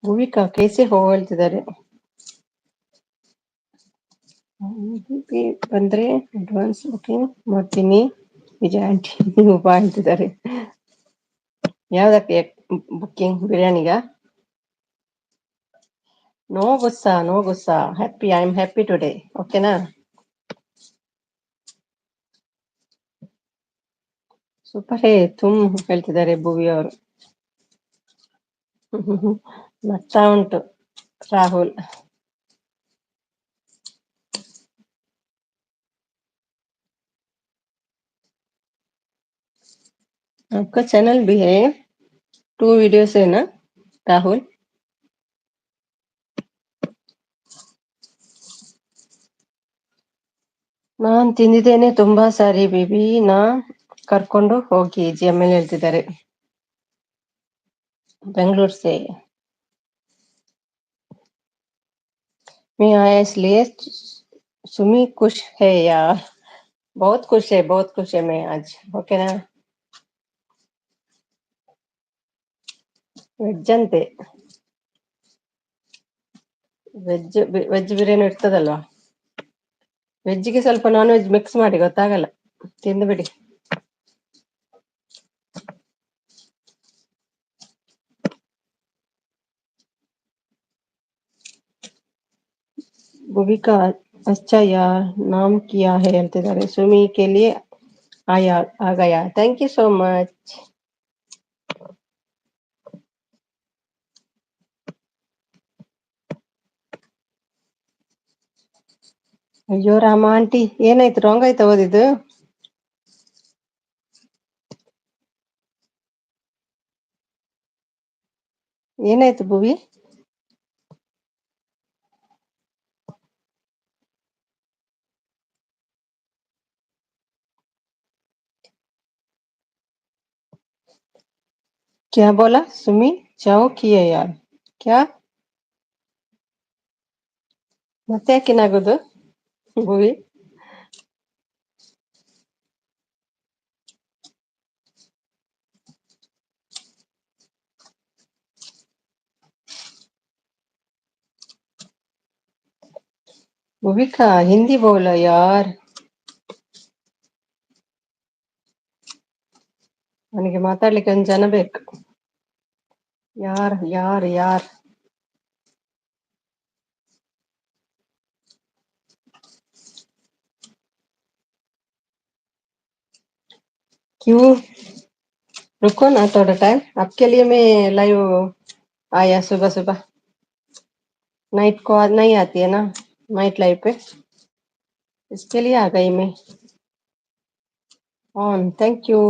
ಭೂವಿಕಾ ಕೇಸೆ ಹೋ ಹೇಳ್ತಿದ್ದಾರೆ. ಬಂದ್ರೆ ಅಡ್ವಾನ್ಸ್ ಬುಕಿಂಗ್ ಮಾಡ್ತೀನಿ ವಿಜಯ ಆಂಟಿ, ನೀವು ಬಾ ಅಂತಿದ್ದಾರೆ. ಯಾವ್ದಕ್ಕೆ ಬುಕ್ಕಿಂಗ್? ಬಿರಿಯಾನಿಗ? ನೋ ಗುಸ್ಸಾ, ನೋ ಗುಸ್ಸಾ, happy, I am happy today, ಓಕೆನಾ? ಸೂಪರ್ ಹೇ ತುಮ್ ಹೇಳ್ತಿದ್ದಾರೆ ಭುವಿ ಅವರು. ನಗ್ತಾ ಉಂಟು ರಾಹುಲ್. आपका चैनल भी है, 2 वीडियोस है ना ರಾಹುಲ್? ನಾನ್ ತಿಂದಿದ್ದೇನೆ ತುಂಬಾ ಸಾರಿ ಬೇಬಿ, ನಾ ಕರ್ಕೊಂಡು ಹೋಗಿ ಜಿ ಎಮ್ ಎಲ್ ಹೇಳ್ತಿದ್ದಾರೆ. ಬೆಂಗಳೂರು ಸೇ मैं आया इसलिए सुमी खुश है यार, बहुत खुश है, बहुत खुश है मैं आज, ಓಕೆನಾ? ವೆಜ್ ಅಂತೆ, ವೆಜ್ ವೆಜ್ ಬಿರಿಯಾನಿ ಇರ್ತದಲ್ವಾ? ವೆಜ್ಗೆ ಸ್ವಲ್ಪ ನಾನ್ ವೆಜ್ ಮಿಕ್ಸ್ ಮಾಡಿ, ಗೊತ್ತಾಗಲ್ಲ, ತಿಂದು ಬಿಡಿ. ಭುವಿಕಾ अच्छा यार नाम किया है ಹೇಳ್ತಿದ್ದಾರೆ. ಸುಮಿ के लिए आया आ गया, thank you so much. ಅಯ್ಯೋ ರಾಮ ಆಂಟಿ, ಏನಾಯ್ತು? ರಾಂಗ್ ಆಯ್ತಾ ಓದಿದ್ದು? ಏನಾಯ್ತು ಭುವಿ? क्या बोला सुमी? चाओ किया यार क्या? ಮತ್ತೆ ಯಾಕೆ ನಗುದು ಭುವಿ? ಭುವಿಕಾ ಹಿಂದಿ ಬೋಲ ಯಾರ್, ನನಗೆ ಮಾತಾಡ್ಲಿಕ್ಕೆ ಒಂದ್ ಜನ ಬೇಕು. ಯಾರ್ ಯಾರ್ ಯಾರ್? क्यों रुको ना थोड़ा टाइम, आपके लिए मैं लाइव आया सुबह सुबह, नाइट को नहीं आती है ना नाइट लाइव पे, इसके लिए आ गई मैं on. Thank you,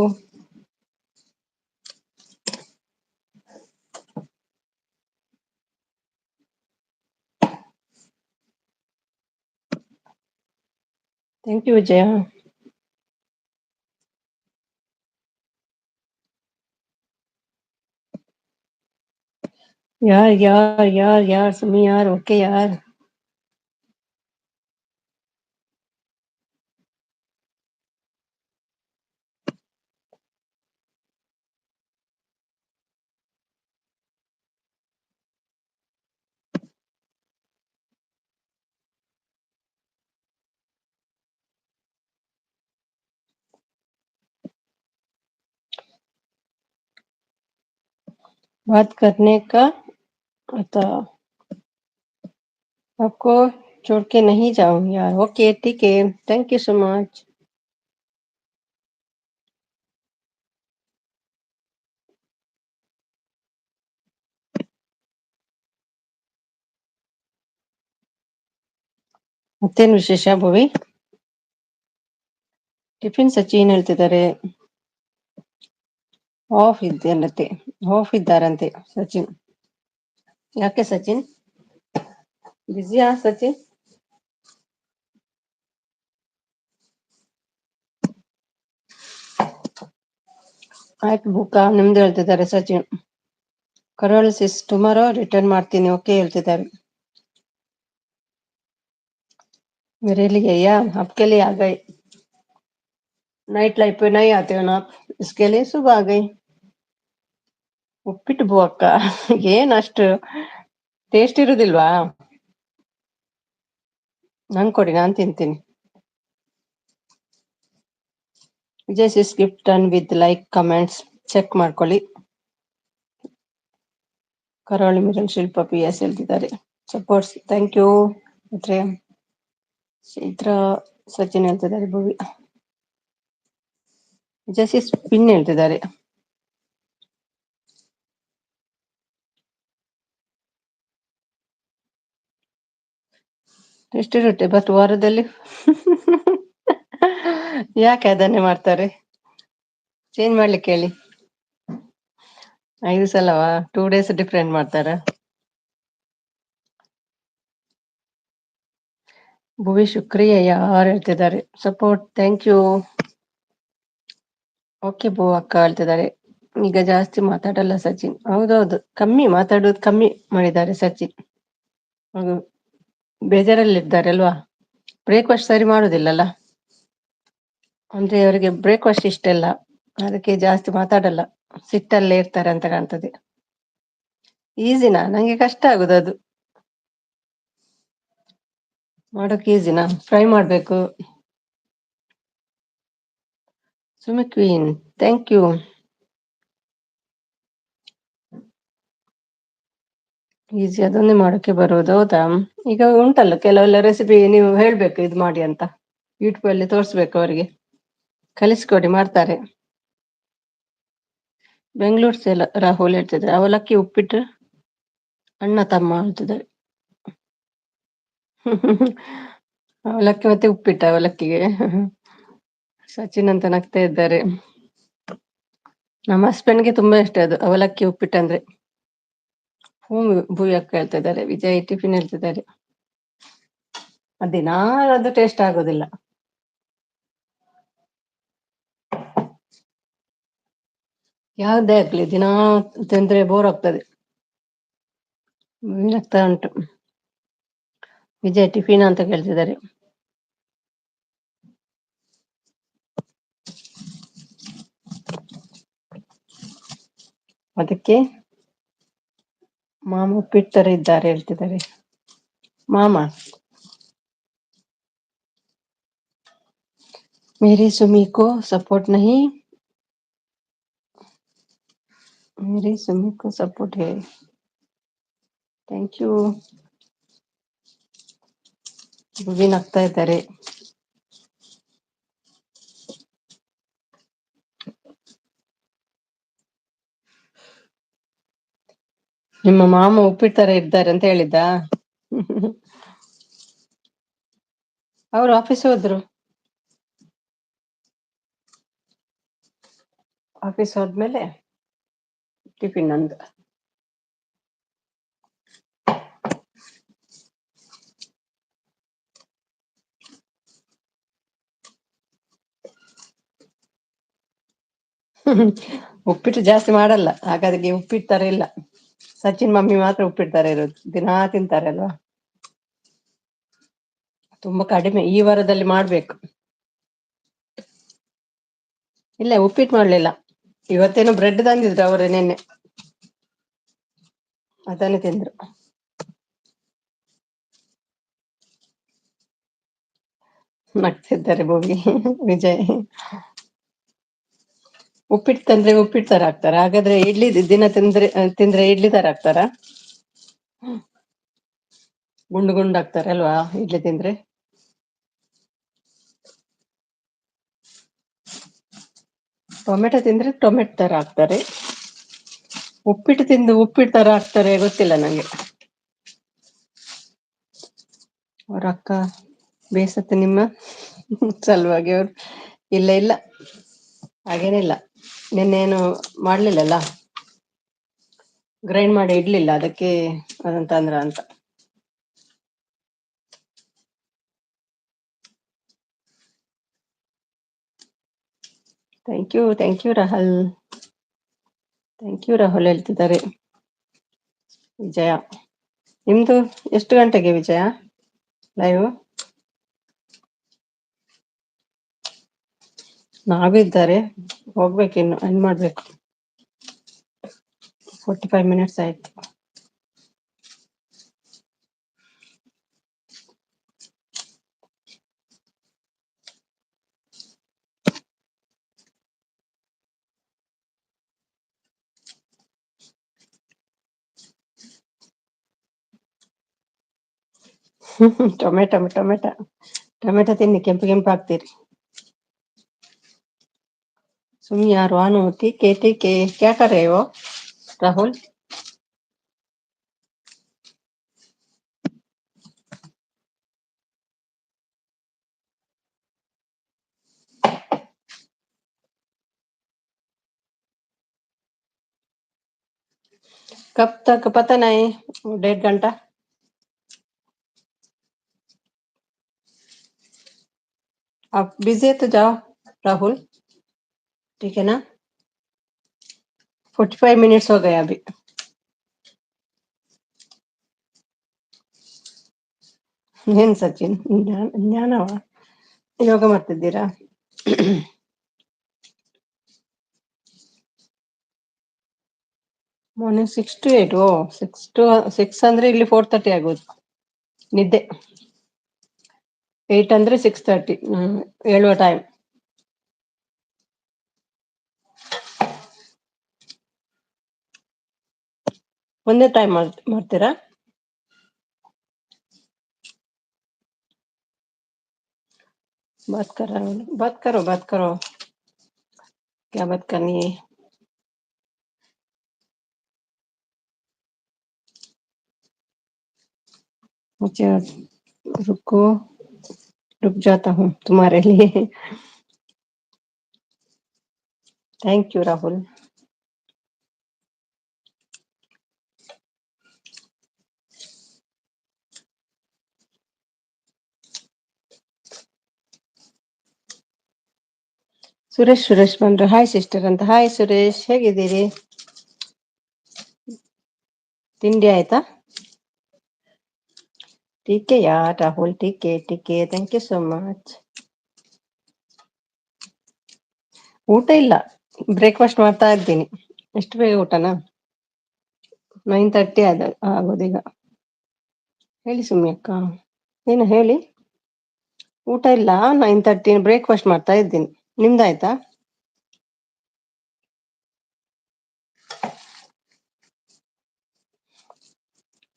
thank you Vijaya. यार यार यार यार सुमी यार, ओके यार. बात करने का आता। आपको छोड़ के नहीं जाऊंगी यार। ओके ठीक है, thank you so much. ಮತ್ತೇನು ವಿಶೇಷ ಭುವಿ? ಟಿಫಿನ್ ಸಚಿನ್ ಹೇಳ್ತಿದ್ದಾರೆ. ಆಫ್ ಇದ್ದೇನಂತೆ, ಆಫ್ ಇದ್ದಾರಂತೆ ಸಚಿನ್. ಯಾಕೆ ಸಚಿನ್ ಬ್ಯುಸಿಯಾ ಸಚಿನ್? ಆಯ್ತು ಬುಕ್ಕ ನಿಮ್ದು ಹೇಳ್ತಿದ್ದಾರೆ ಸಚಿನ್. ಕರೋಲ್ ಸಿಸ್ ಟುಮಾರೋ ರಿಟರ್ನ್ ಮಾಡ್ತೀನಿ ಓಕೆ ಹೇಳ್ತಿದ್ದಾರೆ. मेरे लिए या आपके लिए आ गई? नाइट लाइफ पे नहीं आते हो ना आप, इसके लिए सुबह आ गई. ಉಪ್ಪಿಟ್ಟು ಬುವಕ್ಕ ಏನ್ ಅಷ್ಟು ಟೇಸ್ಟ್ ಇರುದಿಲ್ವಾ? ನಂಗ್ ಕೊಡಿ, ನಾನ್ ತಿಂತೀನಿ. Vijay sis gift done with like comments check ಮಾಡ್ಕೊಳ್ಳಿ. ಕರಾವಳಿ ಮಿರನ್ ಶಿಲ್ಪ ಪಿ ಎಸ್ ಹೇಳ್ತಿದ್ದಾರೆ supports, thank you. Chaitra Sachin ಹೇಳ್ತಿದ್ದಾರೆ. ಭುವಿ ವಿಜಯ್ ಸಿಸ್ ಪಿನ್ ಹೇಳ್ತಿದ್ದಾರೆ. ಎಷ್ಟಿರುತ್ತೆ ಬಟ್ ವಾರದಲ್ಲಿ ಯಾಕೆ ಅದನ್ನೇ ಮಾಡ್ತಾರೆ? ಚೇಂಜ್ ಮಾಡ್ಲಿಕ್ಕೆ ಹೇಳಿ. 5 ಸಲವಾ? 2 ಡೇಸ್ ಡಿಫ್ರೆಂಟ್ ಮಾಡ್ತಾರ? ಭುವಿ ಶುಕ್ರಿಯ ಯಾರು ಹೇಳ್ತಿದ್ದಾರೆ ಸಪೋರ್ಟ್, thank you. Okay ಭೂ ಅಕ್ಕ ಹೇಳ್ತಿದ್ದಾರೆ. ಈಗ ಜಾಸ್ತಿ ಮಾತಾಡಲ್ಲ ಸಚಿನ್. ಹೌದೌದು, ಕಮ್ಮಿ ಮಾತಾಡೋದು ಕಮ್ಮಿ ಮಾಡಿದ್ದಾರೆ ಸಚಿನ್. ಹೌದು, ಬೇಜಾರಲ್ಲಿದ್ದಾರೆ ಅಲ್ವಾ? ಬ್ರೇಕ್ಫಾಸ್ಟ್ ಸರಿ ಮಾಡುದಿಲ್ಲಲ್ಲ, ಅಂದ್ರೆ ಅವರಿಗೆ ಬ್ರೇಕ್ಫಾಸ್ಟ್ ಇಷ್ಟ ಇಲ್ಲ, ಅದಕ್ಕೆ ಜಾಸ್ತಿ ಮಾತಾಡಲ್ಲ, ಸಿಟ್ಟಲ್ಲೇ ಇರ್ತಾರೆ ಅಂತ ಕಾಣ್ತದೆ. ಈಸಿನಾ? ನಂಗೆ ಕಷ್ಟ ಆಗುದು ಅದು ಮಾಡೋಕೆ. ಈಸಿನಾ? ಫ್ರೈ ಮಾಡ್ಬೇಕು. Sumi queen thank you. Easy ಅದನ್ನೇ ಮಾಡೋಕೆ ಬರುವುದು ಹೌದಾ? ಈಗ ಉಂಟಲ್ಲ ಕೆಲವೆಲ್ಲ ರೆಸಿಪಿ, ನೀವು ಹೇಳ್ಬೇಕು ಇದು ಮಾಡಿ ಅಂತ, ಯೂಟ್ಯೂಬ್ ಅಲ್ಲಿ ತೋರಿಸ್ಬೇಕು ಅವರಿಗೆ, ಕಲಿಸ್ಕೊಡಿ ಮಾಡ್ತಾರೆ. ಬೆಂಗಳೂರು ಸೇಲ ರಾಹುಲ್ ಹೇಳ್ತಿದ್ದಾರೆ. ಅವಲಕ್ಕಿ ಉಪ್ಪಿಟ್ಟು ಅಣ್ಣ ತಮ್ಮ ಹೇಳ್ತಿದ್ದಾರೆ. ಅವಲಕ್ಕಿ ಮತ್ತೆ ಉಪ್ಪಿಟ್ಟು ಅವಲಕ್ಕಿಗೆ. ಸಚಿನ್ ಅಂತ ನಗ್ತಾ ಇದ್ದಾರೆ. ನಮ್ಮ ಹಸ್ಬೆಂಡ್ಗೆ ತುಂಬಾ ಇಷ್ಟ ಅದು ಅವಲಕ್ಕಿ ಉಪ್ಪಿಟ್ಟು ಅಂದ್ರೆ. ಭೂವಿ ಅಕ್ಕ ಹೇಳ್ತಾ ಇದ್ದಾರೆ. ವಿಜಯ್ ಟಿಫಿನ್ ಹೇಳ್ತಿದ್ದಾರೆ. ದಿನಾ ಅದು ಟೇಸ್ಟ್ ಆಗೋದಿಲ್ಲ. ಯಾವುದೇ ಆಗ್ಲಿ ದಿನಾ ತಿಂದ್ರೆ ಬೋರ್ ಆಗ್ತದೆ. ಆಗ್ತಾ ಉಂಟು. ವಿಜಯ್ ಟಿಫಿನ್ ಅಂತ ಕೇಳ್ತಿದ್ದಾರೆ. ಅದಕ್ಕೆ ಮಾಮ ಉಪ್ಪಿಟ್ಟು ತರ ಇದ್ದಾರೆ ಹೇಳ್ತಿದ್ದಾರೆ ಮಾಮ. मेरी सुमी को सपोर्ट नहीं, मेरी सुमी को सपोर्ट है, thank you. ಭುವಿ ನಗ್ತಾ ಇದ್ದಾರೆ. ನಿಮ್ಮ ಮಾಮ ಉಪ್ಪಿಟ್ಟು ತರ ಇದ್ದಾರೆ ಅಂತ ಹೇಳಿದ್ದ? ಅವರು ಆಫೀಸ್ ಹೋದ್ರು. ಆಫೀಸ್ ಹೋದ್ಮೇಲೆ ಟಿಫಿನ್ ನಂದು. ಉಪ್ಪಿಟ್ಟು ಜಾಸ್ತಿ ಮಾಡಲ್ಲ, ಹಾಗಾಗಿ ಉಪ್ಪಿಟ್ಟು ತರ ಇಲ್ಲ. ಸಚಿನ್ ಮಮ್ಮಿ ಮಾತ್ರ ಉಪ್ಪಿಟ್ಟು ತರ ಇರೋದು, ದಿನಾ ತಿಂತಾರೆ ಅಲ್ವಾ. ತುಂಬಾ ಕಡಿಮೆ, ಈ ವಾರದಲ್ಲಿ ಮಾಡ್ಬೇಕು. ಇಲ್ಲ ಉಪ್ಪಿಟ್ಟು ಮಾಡ್ಲಿಲ್ಲ, ಇವತ್ತೇನೋ ಬ್ರೆಡ್ ತಂದಿದ್ರು ಅವರು ನಿನ್ನೆ, ಅದನ್ನೇ ತಿಂದ್ರು. ನಗ್ತಿದ್ದಾರೆ ಭೂಮಿ ವಿಜಯ್. ಉಪ್ಪಿಟ್ಟು ತಂದ್ರೆ ಉಪ್ಪಿಟ್ಟು ತರ ಆಗ್ತಾರ? ಹಾಗಾದ್ರೆ ಇಡ್ಲಿ ದಿನ ತಿಂದ್ರೆ ತಿಂದ್ರೆ ಇಡ್ಲಿ ತರ ಆಗ್ತಾರ? ಗುಂಡು ಗುಂಡು ಆಗ್ತಾರೆ ಅಲ್ವಾ ಇಡ್ಲಿ ತಿಂದ್ರೆ? ಟೊಮೆಟೊ ತಿಂದ್ರೆ ಟೊಮೆಟೊ ತರ ಆಗ್ತಾರೆ, ಉಪ್ಪಿಟ್ಟು ತಿಂದು ಉಪ್ಪಿಟ್ಟು ತರ ಆಗ್ತಾರೆ, ಗೊತ್ತಿಲ್ಲ ನಂಗೆ. ಅವ್ರ ಅಕ್ಕ ಬೇಸತ್ತೆ ನಿಮ್ಮ ಸಲುವಾಗಿ ಅವರು. ಇಲ್ಲ ಇಲ್ಲ, ಹಾಗೇನಿಲ್ಲ. ನಿನ್ನೇನು ಮಾಡ್ಲಿಲ್ಲಲ್ಲ, ಗ್ರೈಂಡ್ ಮಾಡಿ ಇಡ್ಲಿಲ್ಲ, ಅದಕ್ಕೆ ಅದಂತ ಅಂದ್ರ ಅಂತ. Thank you, thank you Rahul, thank you Rahul ಹೇಳ್ತಿದ್ದಾರೆ. ವಿಜಯ, ನಿಮ್ದು ಎಷ್ಟು ಗಂಟೆಗೆ ವಿಜಯ ಲೈವ್? ನಾವಿದ್ದಾರೆ, ಹೋಗ್ಬೇಕು, ಇನ್ನು ಎಂಡ್ ಮಾಡ್ಬೇಕು. 45 ಮಿನಿಟ್ಸ್ ಆಯ್ತು. ಟೊಮೆಟೊ ಟೊಮೆಟೊ ಟೊಮೆಟೊ ತಿನ್ನಿ, ಕೆಂಪು ಕೆಂಪು ಹಾಕ್ತೀರಿ. सुन यार वानु, ठीक है ठीक है। क्या कर रहे हो राहुल? कब तक पता नहीं, 1.5 घंटा। आप बिजी है तो जाओ राहुल, ठीक है ना? 45 मिनट्स हो गए अभी। ಏನ್ ಸಚಿನ್, ಜ್ಞಾನವ ಯೋಗ ಮಾಡ್ತಿದ್ದೀರಾ? Morning 6 to 8. O, 6 to 6 ಅಂದ್ರೆ ಇಲ್ಲಿ 4:30 ಆಗೋದು ನಿದ್ದೆ. 8 ಅಂದ್ರೆ 6:30 ಹೇಳುವ ಟೈಮ್. ಒಂದೇ ಟೈಮ್ ಮಾಡ್ತೀರಾ? बात कर रहा हूँ, बात करो बात करो, क्या बात करनी है? मुझे रुको, रुक जाता हूँ तुम्हारे लिए। Thank you Rahul. Suresh Suresh ಬಂದ್ರು, ಹಾಯ್ ಸಿಸ್ಟರ್ ಅಂತ. ಹಾಯ್ ಸುರೇಶ್, ಹೇಗಿದ್ದೀರಿ? ತಿಂಡಿ ಆಯ್ತಾ? ठीक है यार राहुल, ठीक है ठीक है, thank you so much. ಊಟ ಇಲ್ಲ, ಬ್ರೇಕ್ಫಾಸ್ಟ್ ಮಾಡ್ತಾ ಇದ್ದೀನಿ. ಎಷ್ಟು ಬೇಗ ಊಟನಾ? 9:30 ಆದ ಆಗೋದೀಗ. ಹೇಳಿ ಸುಮ್ಮಿ ಅಕ್ಕ, ಏನು ಹೇಳಿ? ಊಟ ಇಲ್ಲ, 9:30 ಬ್ರೇಕ್ಫಾಸ್ಟ್ ಮಾಡ್ತಾ ಇದ್ದೀನಿ. ನಿಮ್ದಾಯ್ತಾ?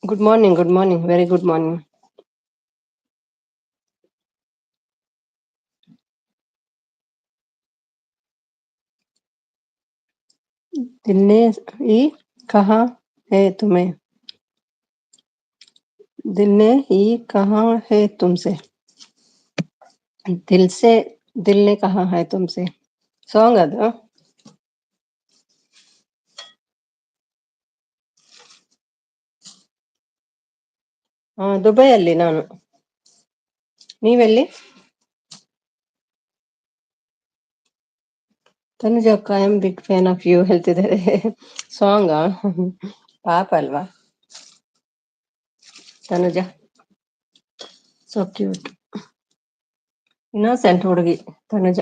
Good morning, good morning, very good morning. दिल ने ही कहा है तुम्हें, दिल ने ही कहा है तुमसे, दिल से दिल ने कहा है तुमसे ಸಾಂಗ್ ಅದು. ಹಾ, ದುಬೈಯಲ್ಲಿ ನಾನು. ನೀವೆಲ್ಲಿ? ತನುಜ ಅಕ್ಕ, I am big fan of you ಹೇಳ್ತಿದ್ದಾರೆ. ಸಾಂಗ್ ಪಾಪ ಅಲ್ವಾ ತನುಜ? ಸೊ ಕ್ಯೂಟ್, ಇನ್ನೋಸೆಂಟ್ ಹುಡುಗಿ ತನುಜ.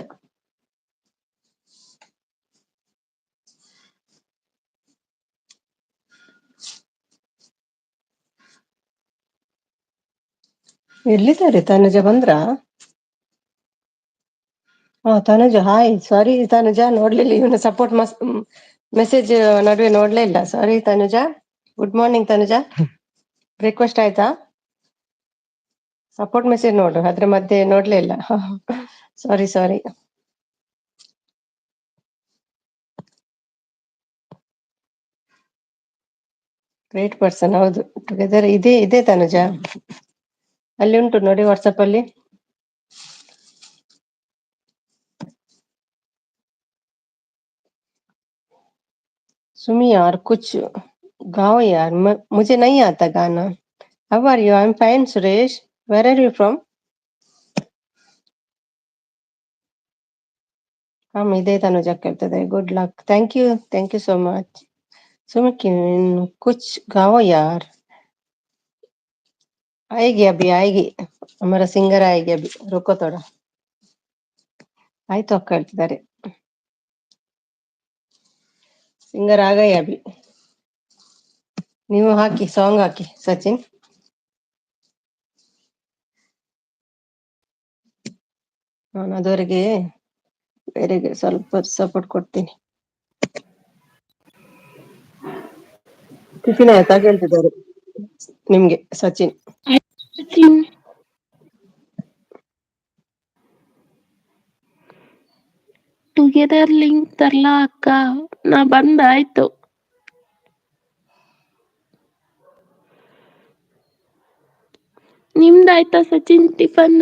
ಎಲ್ಲಿದ್ದಾರೆ ತನುಜ? ಬಂದ್ರಾ? ಹಾ ತನುಜ, ಹಾಯ್. ಸಾರಿ ತನುಜ, ನೋಡ್ಲಿಲ್ಲ. ಇವನು ಸಪೋರ್ಟ್ ಮಸ್ ಮೆಸೇಜ್ ನಡುವೆ ನೋಡ್ಲೇ ಇಲ್ಲ. Sorry Tanuja. Good morning Tanuja. Breakfast ಆಯ್ತಾ? ಸಪೋರ್ಟ್ ಮೆಸೇಜ್ ನೋಡು, ಅದ್ರ ಮಧ್ಯೆ ನೋಡ್ಲೇ ಇಲ್ಲ. ಸಾರಿ ಸಾರಿ. ಗ್ರೇಟ್ ಪರ್ಸನ್, ಹೌದು. ಟುಗೆದರ್ ಇದೆ ಇದೆ ತನುಜ, ಅಲ್ಲಿ ಉಂಟು ನೋಡಿ ವಾಟ್ಸಪ್ ಅಲ್ಲಿ. सुमी यार, कुछ गाओ यार. मुझे नहीं आता गाना. How are you? I am fine Suresh. Where are you from? ಹಮ್ ಇದೇ ತನುಜ ಕೇಳ್ತದೆ. Good luck. Thank you, thank you so much. Sumi कुछ गाओ यार. आएगी, अभी आएगी. हमारा ಸಿಂಗರ್ ಆएगी ಅಭಿ, रुको थोड़ा. ಆಯ್ತು ಅಕ್ಕ ಹೇಳ್ತಿದ್ದಾರೆ. ಸಿಂಗರ್ ಆ ಗਈ ಅಭಿ. ನೀವು ಹಾಕಿ, ಸಾಂಗ್ ಹಾಕಿ ಸಚಿನ್. ನಾನು ಅದವರೆಗೆ ಬೇರೆಗೆ ಸ್ವಲ್ಪ ಸಪೋರ್ಟ್ ಕೊಡ್ತೀನಿ. ಟಿಫಿನ್ ಆಯ್ತಾ ಕೇಳ್ತಿದ್ದಾರೆ ನಿಮ್ಗೆ ಸಚಿನ್. ಸಚಿನ್, ಟುಗೆದರ್ ಲಿಂಕ್ ತರ್ಲಾ ಅಕ್ಕ? ನಾ ಬಂದಾಯ್ತು. ನಿಮ್ದಾಯ್ತಾ ಸಚಿನ್ ಟಿಫನ್?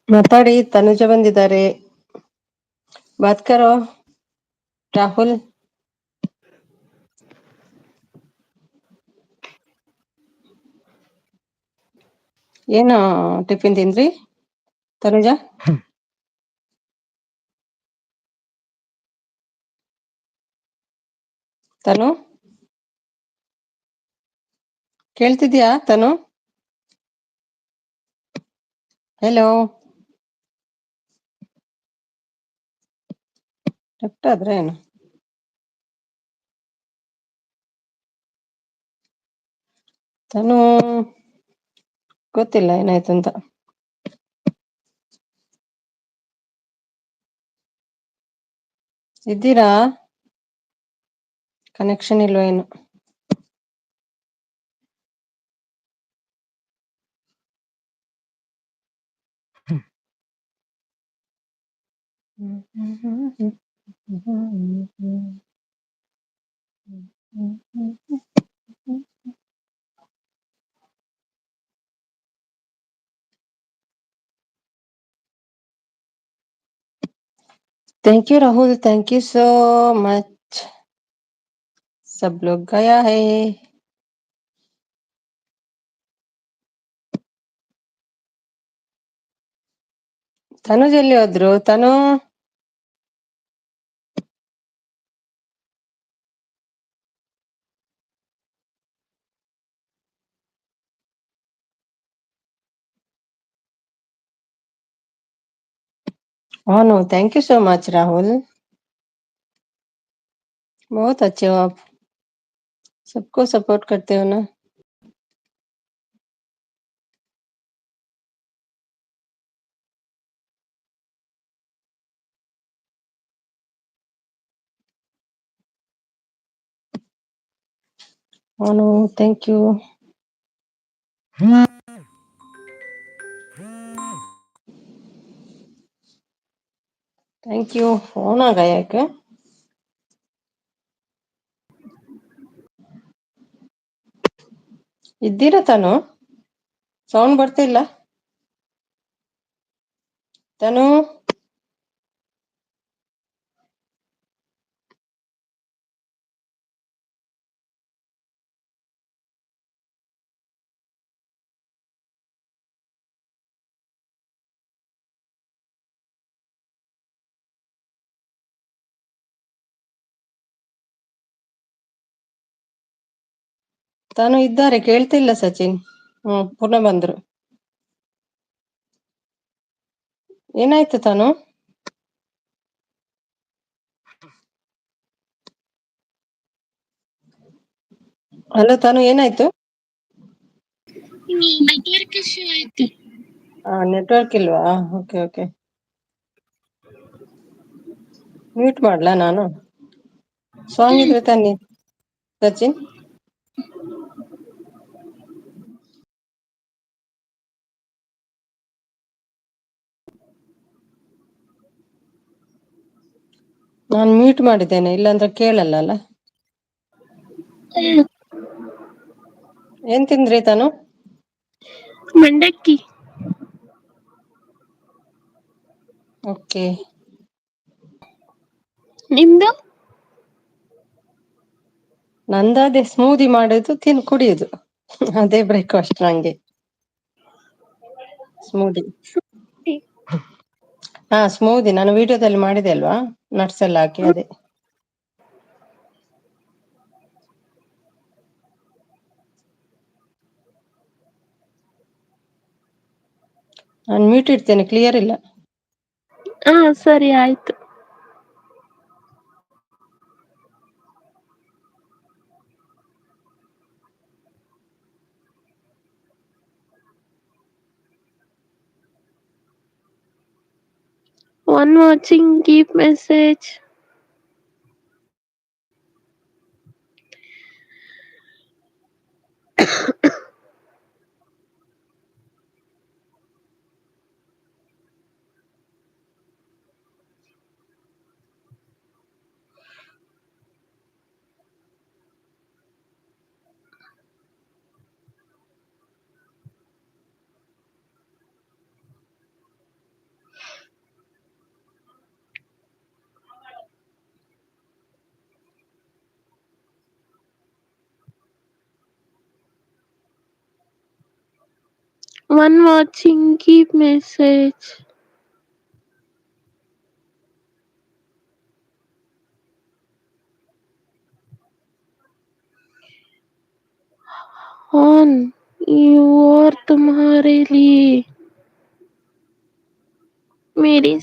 ಮಾತಾಡಿ, ತನುಜ ಬಂದಿದ್ದಾರೆ. ಬಾತ್ ಕರೋ ರಾಹುಲ್. ಏನು ಟಿಫಿನ್ ತಿಂದ್ರಿ ತನುಜ? ತನು, ಕೇಳ್ತಿದ್ಯಾ ತನು? ಹೆಲೋ. ಲೆಫ್ಟ್ ಆದ್ರೆ ಏನು? ತನು, ಗೊತ್ತಿಲ್ಲ ಏನಾಯ್ತು ಅಂತ. ಇದ್ದೀರಾ? ಕನೆಕ್ಷನ್ ಇಲ್ವ ಏನು? Thank you Rahul, thank you so much. सब लोग गया है. ತನುಜ್ ಎಲ್ಲಿ ಹೋದ್ರು? ತನು, no, thank you so much Rahul. बहुत अच्छे हो आप, सबको सपोर्ट करते हो ना. No, thank you, thank you. Phone आ गया क्या? ಇದ್ದೀರಾ ತಾನು? ಸೌಂಡ್ ಬರ್ತಿಲ್ಲ ತನು. ತಾನು ಇದ್ದಾರೆ, ಕೇಳ್ತಿಲ್ಲ ಸಚಿನ್. ಹ್ಮ್, ಪುನಃ ಬಂದ್ರು. ಏನಾಯ್ತು ತಾನು? Hello ತಾನು, ಏನಾಯ್ತು? ನೆಟ್ವರ್ಕ್ ಇಶ್ಯೂ ಆಯ್ತು. ನೆಟ್ವರ್ಕ್ ಇಲ್ವಾ? Okay okay, mute ಮಾಡ್ಲಾ ನಾನು? ಸಾಂಗ್ ಇದ್ರೆ ತನ್ನಿ ಸಚಿನ್. ನಾನು ಮ್ಯೂಟ್ ಮಾಡಿದ್ದೇನೆ, ಇಲ್ಲಾಂದ್ರೆ ಕೇಳಲ್ಲ ಅಲ್ಲ. ಏನ್ ತಿಂದ್ರಿ ತಾನು? ಮಂಡಕ್ಕಿ. ಓಕೆ. ನಿಮ್ದು? ನಂದದೇ ಸ್ಮೂದಿ ಮಾಡುದು, ತಿನ್ ಕುಡಿಯುದು, ಅದೇ ಬ್ರೇಕ್ಫಾಸ್ಟ್ ನಂಗೆ ಸ್ಮೂದಿ. ಹಾ, ಸ್ಮೂದಿ ನಾನು ವಿಡಿಯೋದಲ್ಲಿ ಮಾಡಿದೆ ಅಲ್ವಾ, ನಟ್ಸ್ ಎಲ್ಲ ಹಾಕಿ, ಅದೇ. ನಾನು ಮ್ಯೂಟ್ ಇಡ್ತೇನೆ, ಕ್ಲಿಯರ್ ಇಲ್ಲ. ಹಾ ಸರಿ ಆಯ್ತು. One watching, keep message. One watching, keep message. On you are तुम्हारे लिए मेरी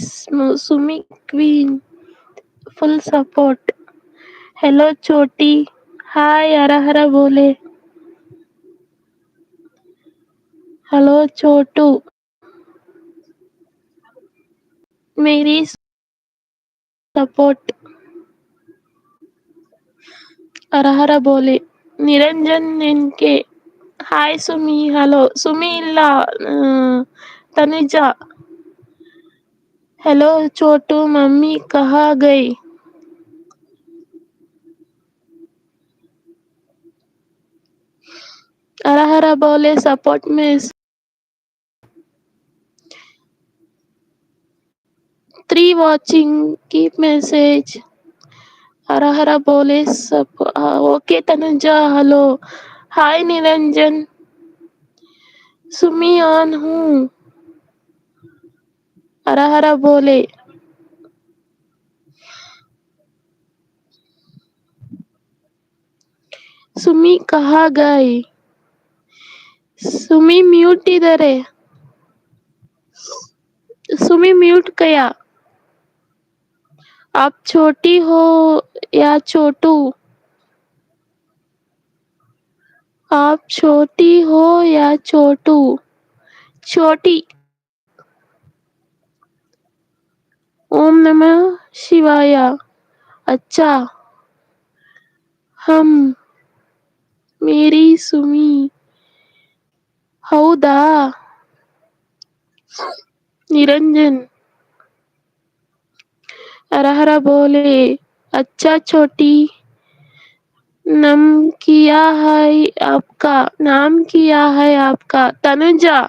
Sumi queen full support. Hello Choti, hi. Hara Hara Bole. Hello Chotu, Mary support. Hara Hara Bole. Niranjan N K, hi Sumi. Hello Sumi ಇಲ್ಲ, Tanuja. Hello Chotu, mummy ಕಹಾ ಗೈ? ಹರ ಹರ ಬೋಲೆ. Support miss. 3 watching, keep message. Hara Hara Bole. Okay Tanuja, hello. Hi Niranjan. Sumi on हूँ। हर हर बोले। सुमी कहाँ गई? Sumi mute इधर है। Sumi mute किया। आप छोटी हो या छोटू? आप छोटी हो या छोटू? छोटी। ओम नमः शिवाय। अच्छा हम मेरी सुमी। हौदा निरंजन। हर हर बोले। अच्छा छोटी, नाम किया है आपका? नाम किया है आपका? तनुजा।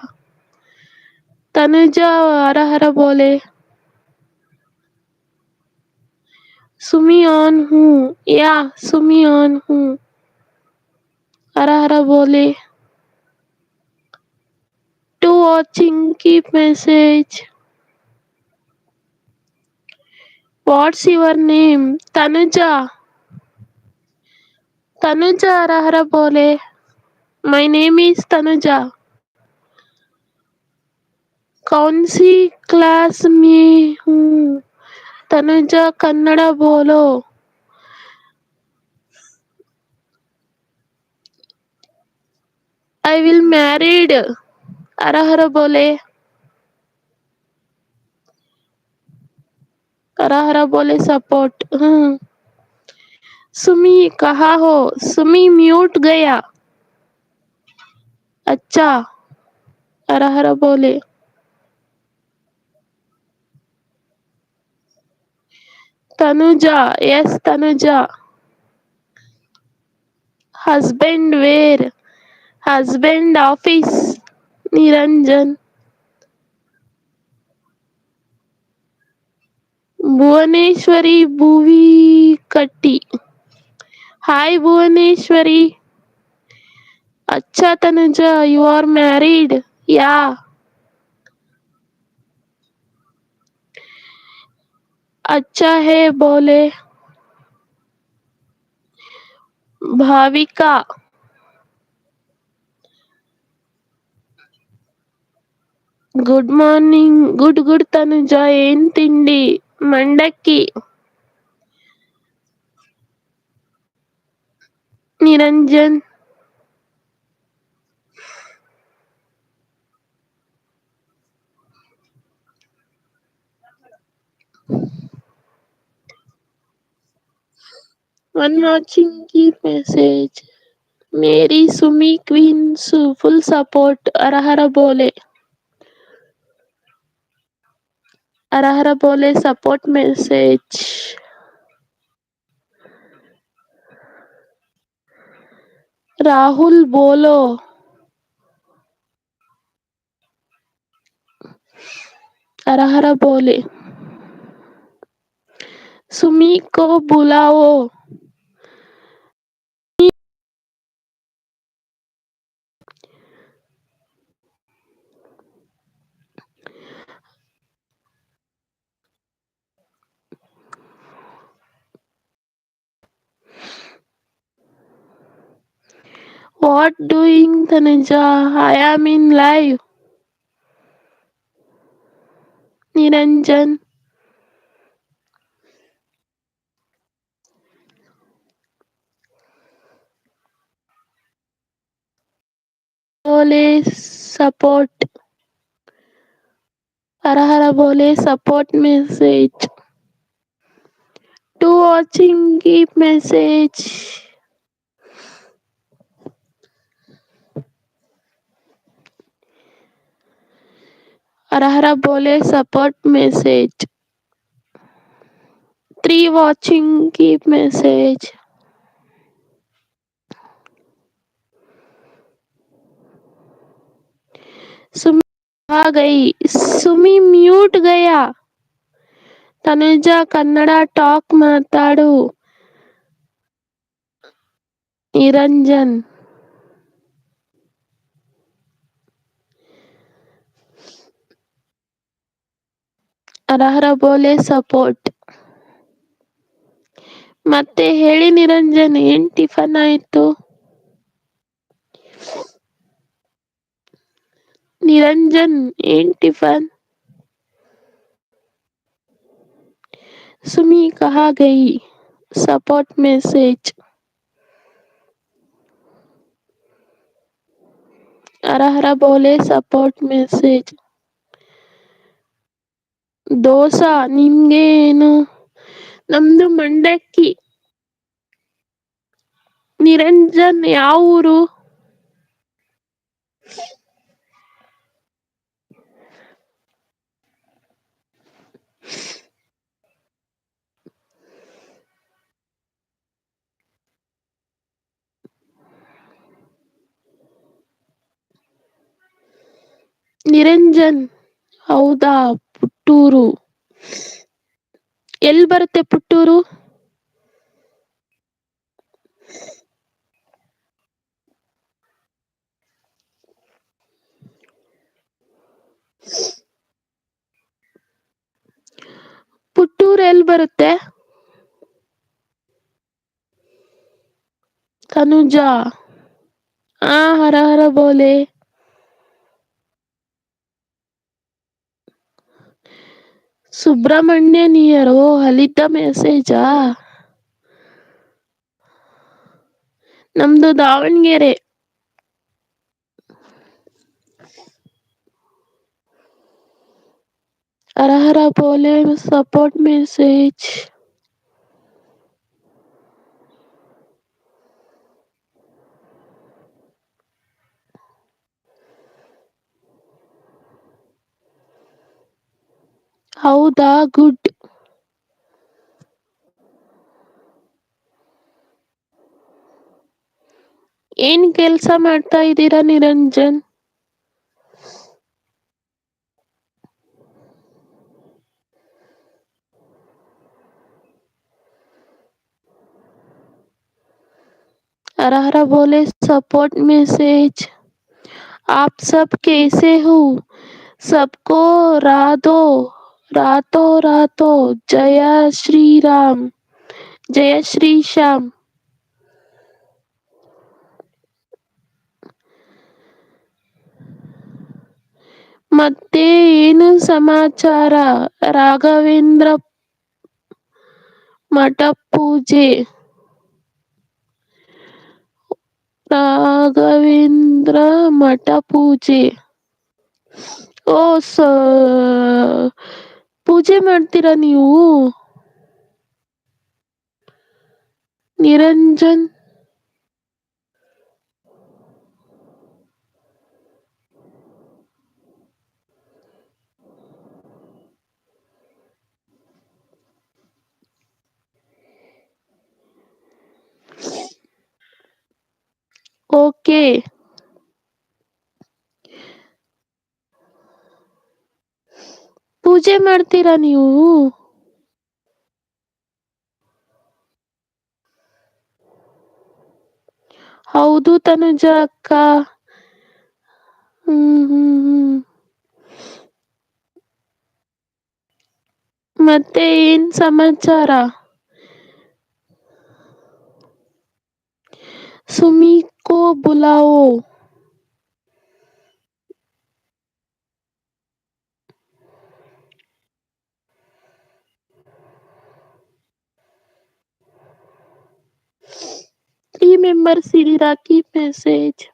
तनुजा हर हर बोले। सुमी ऑन हूँ या सुमी ऑन हूँ। हर हर बोले। 2 watching, keep message. What's your name? Tanuja. Tanuja Hara Hara Bole. My name is Tanuja. कौन सी क्लास में हूँ? तनुजा कन्नड़ बोलो। I will married Hara Hara Bole. Hara Hara Bole support. Sumi ಕಹಾ ಹೋ ಸುಮಿ mute Gaya. ಅಚ್ಚಾ ಹರ ಹರ ಬೋಲೆ. Tanuja yes Tanuja. Husband where husband office Niranjan. Bhuvaneshwari Bhuvi Katti hi Bhuvaneshwari. ಅಚ್ಚಾ Tanuja you are married yeah. ಅಚ್ಚಾ ಹೇ ಬೋಲೆ. Bhavika. Good morning good good Tanuja ಏನ್ ತಿಂಡಿ ಮಂಡಕ್ಕಿ. Niranjan. One watching keep message. Mary Sumi queen full support Hara Hara Bole. Hara Hara Bole support message. Rahul ಬೋಲೋ. ಹರಹರ ಬೋಲೆ. ಸುಮಿ ಕೋ ಬುಲಾವೋ. What doing Tanuja I am in live. Niranjan. Bole support. Hara Hara Bole support message. Two watching keep message. Hara Hara Bole support message. Three watching keep message. Sumi ಆ ಗೈ Sumy mute Gaya. Tanuja Kannada talk ಮಾತಾಡು. ನಿರಂಜನ್. ಹರಹರ ಬೋಲೆ support. ಮತ್ತೆ ಹೇಳಿ ನಿರಂಜನ್ ಏನ್ tiffin ಆಯ್ತು? ನಿರಂಜನ್ ಏನ್ tiffin? Sumi ಕಹಾ ಗೈ support message. ಹರಹರ ಬೋಲೆ ಸಪೋರ್ಟ್ ಮೆಸೇಜ್. ದೋಸಾ ನಿಮ್ಗೆ ಏನು? ನಮ್ದು ಮಂಡಕ್ಕಿ. ನಿರಂಜನ್ ಯಾವ ಊರು? ನಿರಂಜನ್ ಹೌದಾ ಪುಟ್ಟೂರು ಎಲ್ಲಿ ಬರುತ್ತೆ ಪುಟ್ಟೂರು? ಪುಟ್ಟೂರು ಎಲ್ಲಿ ಬರುತ್ತೆ? ತನುಜಾ ಆ ಹರ ಹರ ಬೋಲೆ. ಸುಬ್ರಹ್ಮಣ್ಯ ನಿಯರ್ ಓ ಅಲ್ಲಿದ್ದ ಮೆಸೇಜಾ? ನಮ್ದು ದಾವಣಗೆರೆ. ಹರ ಹರ ಬೋಲೆ ಸಪೋರ್ಟ್ ಮೆಸೇಜ್. ಹೌದಾ ಗುಡ್. ಏನ್ ಕೆಲ್ಸ ಮಾಡ್ತಾ ಇದ್ದೀರಾ ನಿರಂಜನ್. ಹರ ಹರ ಬೋಲೆ ಸಪೋರ್ಟ್ ಮೆಸೇಜ್. ಆಪ್ ಸಬ್ ಕೈಸೆ ಹೋ ಸಬಕೋ ರಾಧೋ ರಾತೋ ರಾತೋ ಜಯ ಶ್ರೀ ರಾಮ್ ಜಯ ಶ್ರೀ ಶ್ಯಾಮ್. ಮತ್ತೆ ಏನು ಸಮಾಚಾರ ರಾಘವೇಂದ್ರ. ಮಠಪೂಜೆ. ರಾಘವೇಂದ್ರ ಮಠಪೂಜೆ. ಓ ಸ ಪೂಜೆ ಮಾಡ್ತೀರಾ ನೀವು. ನಿರಂಜನ್. ಓಕೆ. ಪೂಜೆ ಮಾಡ್ತೀರಾ ನೀವು. ಹೌದು ತನುಜ ಅಕ್ಕ. ಹ್ಮ್ ಹ್ಮ್ ಹ್ಮ್. ಮತ್ತೆ ಏನ್ ಸಮಾಚಾರ. ಸುಮಿ ಕೋ ಬುಲವೋ. ತ್ರೀ ಮೆಂಬರ್ಸ್ ಇದೀರಾ ಕೀಪ್ ಮೆಸೇಜ್.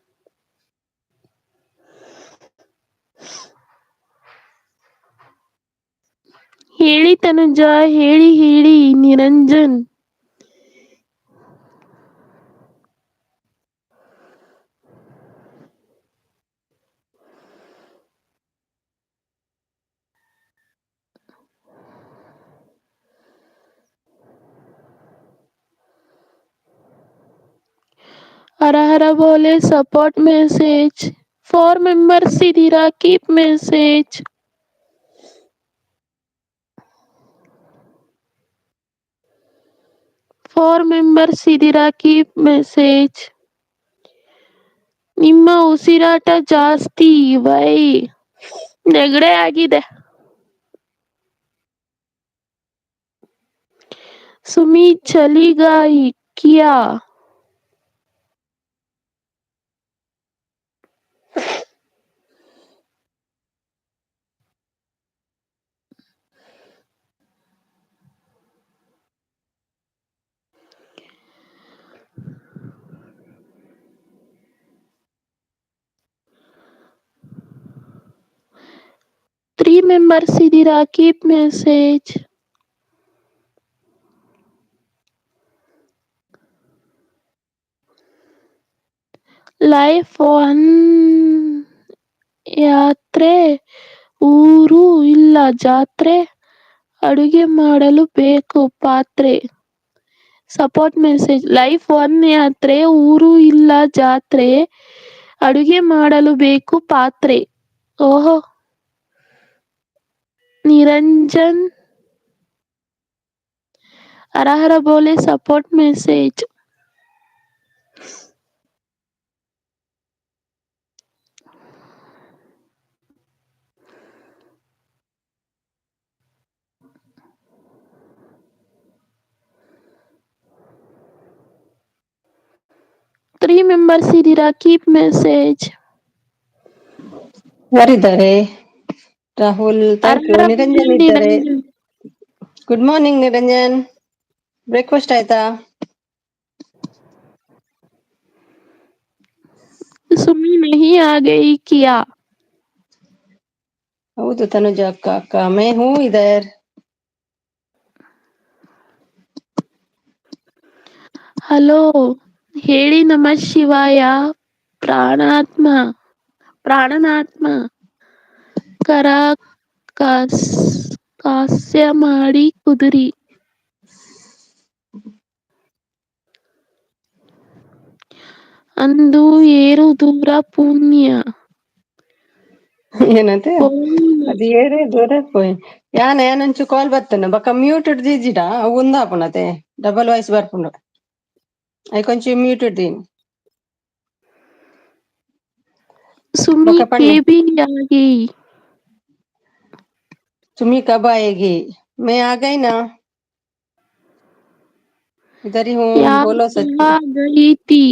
ಹೇಳಿ ತನುಜ ಹೇಳಿ ಹೇಳಿ ನಿರಂಜನ್. ಹರ ಹರ ಬೋಲೆ ಸಪೋರ್ಟ್ ಮೆಸೇಜ್. ಫೋರ್ ಮೆಂಬರ್ಸ್ ಇದೀರಾ ಕೀಪ್ message. Four members ಇದೀರಾ ಕೀಪ್ ಮೆಸೇಜ್. ನಿಮ್ಮ ಉಸಿರಾಟ ಜಾಸ್ತಿ ವೈ ನೆಗಡೆ ಆಗಿದೆ. ಸುಮಿ ಚಲಿಗಯಿ ಕಿಯಾ. ತ್ರೀ ಮೆಂಬರ್ಸ್ ಇದೀರಾ ಕೀಪ್ ಮೆಸೇಜ್. Life one ಯಾತ್ರೆ ಊರು ಇಲ್ಲ ಜಾತ್ರೆ. ಅಡುಗೆ ಮಾಡಲು ಬೇಕು ಪಾತ್ರೆ. ಸಪೋರ್ಟ್ ಮೆಸೇಜ್ ಲೈಫ್ ಒನ್ ಯಾತ್ರೆ ಊರು ಇಲ್ಲ ಜಾತ್ರೆ. ಅಡುಗೆ ಮಾಡಲು ಬೇಕು ಪಾತ್ರೆ ಓಹೋ. ನಿರಂಜನ್. ಹರ ಹರ ಬೋಲೆ support message. Three members ಇದೀರಾ ಕೀಪ್ ಮೆಸೇಜ್. ಯಾರಿದ್ದಾರೆ? ರಾಹುಲ್ ಹರ thank you. ಹರ ಬೋಲೆ ನಿರಂಜನ್ ಇದ್ದಾರೆ. Niranjan. Good morning Niranjan. Breakfast ಆಯ್ತಾ? ಸುಮಿ ನಹಿ ಆ ಗಯಿ ಕಿಯಾ. ಹೌದು ತನುಜ ಅಕ್ಕ, ಅಕ್ಕ मैं हूँ इधर. ಹಲೋ ಹೇಳಿ ನಮಃ ಶಿವಾಯ ಪ್ರಾಣಾತ್ಮ ಪ್ರಾಣನಾತ್ಮ ಕರ ಕಾಸ್ ಕಾಸ್ಯ ಮಾಡಿ ಕುದುರಿ. ಅಂದು ಏರು ದೂರ ಪುಣ್ಯ. ಏನಂತೆ ಅದು ಏರೇ ದೂರ ಪೋಯಿ ಯಾನ ಯಾನೊಂಚು ಕಾಲ್ ಬತ್ತನ ಬೊಕ ಮ್ಯೂಟ್ ದೀಜಿಡ ಅವು ಉಂದಾಪುಂಡತೆ ಡಬಲ್ ವಾಯ್ಸ್ ಬರ್ಪುಂಡು ಐಕೊಂಚು ಮ್ಯೂಟ್ ದೀನ್. ಸುಮಿ ಬೊಕ ಪನ್ನೆ केबी आ गई. सुमी कब आएगी? मैं आ गई ना, इधर ही हूँ. ಯಾ बोलो सच. गई थी.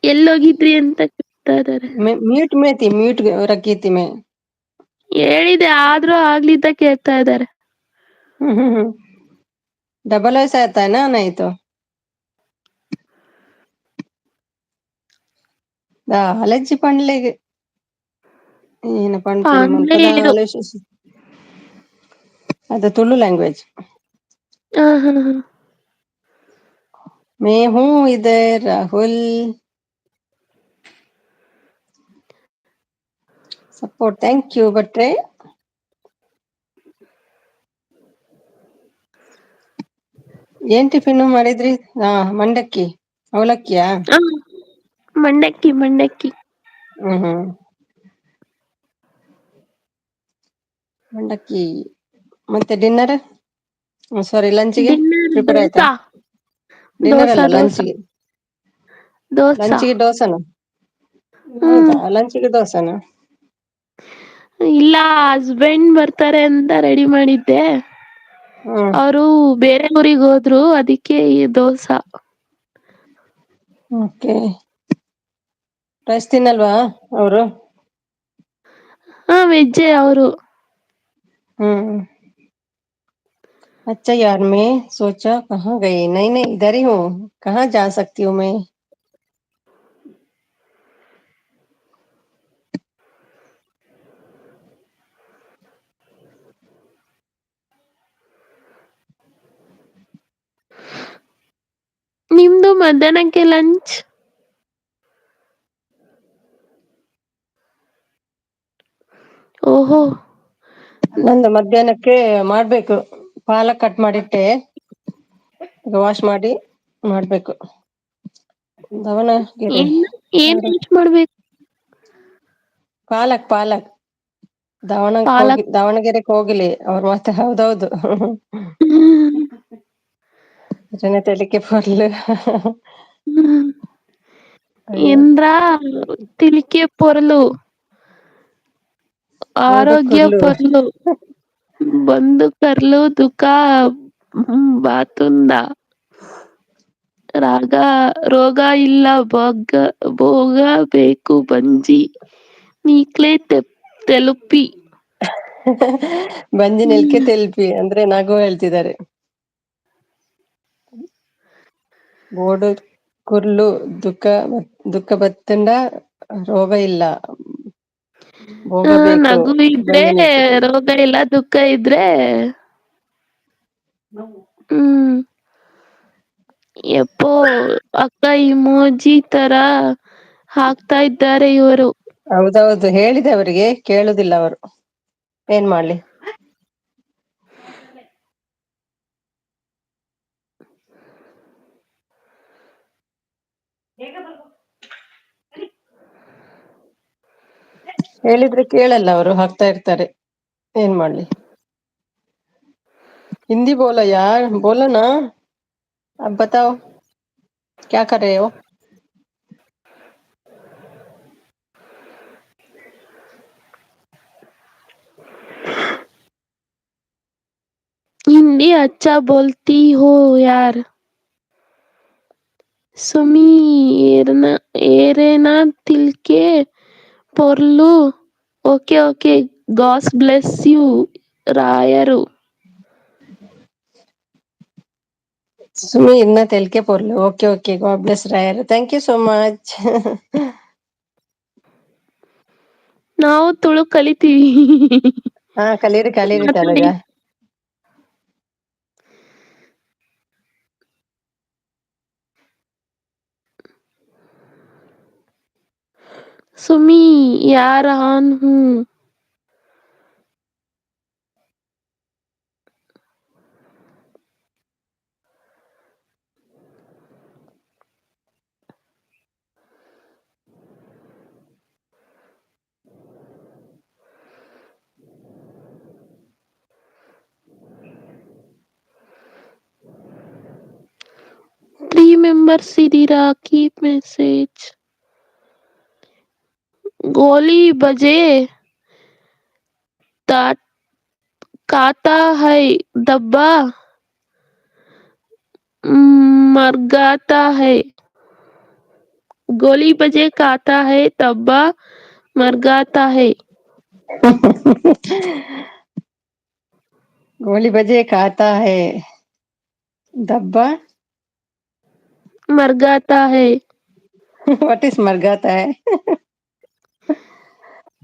ಎಲ್ಲೋಗಿದ್ರಿ ಅಂತ ಕೇಳ್ತಾ ಇದಾರೆ. मैं म्यूट में थी, म्यूट रखी थी मैं. ಹೇಳಿದೆ ಆದ್ರೂ ಆಗ್ಲಿದ್ದ ಕೇಳ್ತಾ ಇದಾರೆ. डबल वॉइस आता है ना, नहीं तो ಅಲರ್ಜಿ ಪಂಡ್ಲೆಗ್ ಏನ ಪನ್ಪಿನ ಮುಲ್ಪದ ಪಾಂಡ್ಲೇರು. ಆಲೋಚಿಸಿ ಅದು ತುಳು ಲ್ಯಾಂಗ್ವೇಜ್. ಹಾ ಹಾ ಹಾ. मैं हूँ इधर राहुल. Support thank you ಭಟ್ರೆ. ಏನ್ ಟಿಫಿನ್ ಮಾಡಿದ್ರಿ? ಹಾ, ಮಂಡಕ್ಕಿ ಅವಲಕ್ಕಿಯಾ? ಹಾ, ಮಂಡಕ್ಕಿ ಮಂಡಕ್ಕಿ. ಹ್ಮ್ ಹ್ಮ್ ಮಂಡಕ್ಕಿ. ಮತ್ತೆ ಡಿನ್ನರ್, ಸಾರಿ ಲಂಚ್ಗೆ ಡಿನ್ನರ್ ಪ್ರಿಪೇರ್ ಆಯ್ತಾ? ದೋಸಾ. ಡಿನ್ನರ್ ದೋಸಾ ಅಲ್ಲ, ದೋಸಾ. ಲಂಚ್ಗೆ. ದೋಸಾ. ಲಂಚ್ಗೆ ದೋಸೆನಾ? ಹ್ಮ್. ಹೌದಾ, ಲಂಚ್ಗೆ ದೋಸೆನಾ? ಇಲ್ಲ, ಹಸ್ಬೆಂಡ್ ಬರ್ತಾರೆ ಅಂತ ರೆಡಿ ಮಾಡಿದ್ದೆ. ಹ್ಮ್. ಅವರು ಬೇರೆ ಊರಿಗೆ ಹೋದ್ರು, ಅದಕ್ಕೆ ಈ ದೋಸಾ. ಓಕೆ, ರೈಸ್ ತಿನ್ನಲ್ವಾ ಅವರು? ಹಾ, ವೆಜ್ಜೆ ಅವರು. हम्म. अच्छा यार, मैं सोचा कहाँ गई. नहीं नहीं, इधर ही हूँ, कहाँ जा सकती हूँ मैं? ನಿಮ್ದು ಮಧ್ಯಾಹ್ನಕ್ಕೆ ಲಂಚ್? ಓಹೋ. ನಂದು ಮಧ್ಯಾಹ್ನಕ್ಕೆ ಮಾಡ್ಬೇಕು. ಪಾಲಕ್ ಕಟ್ ಮಾಡಿಟ್ಟೆ, ಈಗ ವಾಶ್ ಮಾಡಿ ಮಾಡ್ಬೇಕು. ದಾವಣಗೆರೆ. ಏನ್ ಏನ್ ಲಂಚ್ ಮಾಡ್ಬೇಕು? ಪಾಲಕ್ ಪಾಲಕ್. ದಾವಣಗೆ ಪಾಲಕ್. ಹೋಗಿ, ದಾವಣಗೆರೆಗೆ ಹೋಗ್ಲಿ ಅವ್ರು ಮತ್ತೆ. ಹೌದೌದು, ತೆಲಿಕೆ ಪೊರ್ಲು. ಅಯ್ಯೋ. ಎಂದ್ರ ತಿಳಿಕೆ ಪೊರಲು. ಬೋಡು ಆರೋಗ್ಯ ಕುರ್ಲು. ಪೊರ್ಲು ಬಂದು ಕರ್ಲು ದುಃಖ ಬಾತುಂದ ರಾಗ ರೋಗ ಇಲ್ಲ ಭೋಗ ಭೋಗ ಬೇಕು ಬಂಜಿ ನೀಕ್ಲೆ ತೆಲುಪಿ. ಬಂಜಿ ನೆಲ್ಕೆ ತೆಲ್ಪಿ ಅಂದ್ರೆ ನಗು ಹೇಳ್ತಿದ್ದಾರೆ. ಬೋಡು ಕುರ್ಲು ದುಃಖ ದುಃಖ ಬತ್ತುಂಡ ರೋಗ ಇಲ್ಲ ಭೋಗ ಬೇಕು. ನಗು ಇದ್ರೆ ಬಂಜಿ ನೆಲ್ಕೆ ತೆಲ್ಪಿ. ರೋಗ ಇಲ್ಲ, ದುಃಖ ಇದ್ರೆ ಹ್ಮ್. ಯಪ್ಪೋ ಅಕ್ಕ, ಇಮೋಜಿ ತರ ಹಾಕ್ತಾ ಇದ್ದಾರೆ ಇವರು. ಹೌದೌದು, ಹೇಳಿದೆ ಅವರಿಗೆ, ಕೇಳುದಿಲ್ಲ ಅವರು, ಏನ್ ಮಾಡ್ಲಿ? ಹೇಳಿದ್ರೆ ಕೇಳಲ್ಲ ಅವರು, ಹಾಕ್ತಾ ಇರ್ತಾರೆ, ಏನ್ ಮಾಡ್ಲಿ? हिंदी बोलो यार, बोलो ना. अब बताओ क्या कर रहे हो? हिंदी अच्छा बोलती हो यार ಸುಮಿ. ಏರ್ನ ಏರೇನಾ ತಿಲ್ಕೆ ಪೊರ್ಲು. Okay okay, God's bless you ರಾಯರು. ಸುಮಿ ಇನ್ನ ತೆಲ್ಕೆ ಪೊರ್ಲು. Okay okay, god bless Rayar. Thank you so much. ನಾವು ತುಳು ಕಲಿತೀವಿ. ಹಾ, ಕಲೀರಿ ಕಲೀರಿ. ಮಾತಾಡಿ. ತನುಜ. सुमी यार ऑन हूँ। 3 ಮೆಂಬರ್ಸ್ ಇದ್ದೀರಾ, ಕೀಪ್ ಮೆಸೇಜ್. ಗೋಲಿ ಬಜೆ खाता है डब्बा मरगाता है। गोली बजे खाता है डब्बा मरगाता है। गोली बजे खाता है डब्बा मरगाता है। What is मरगाता है?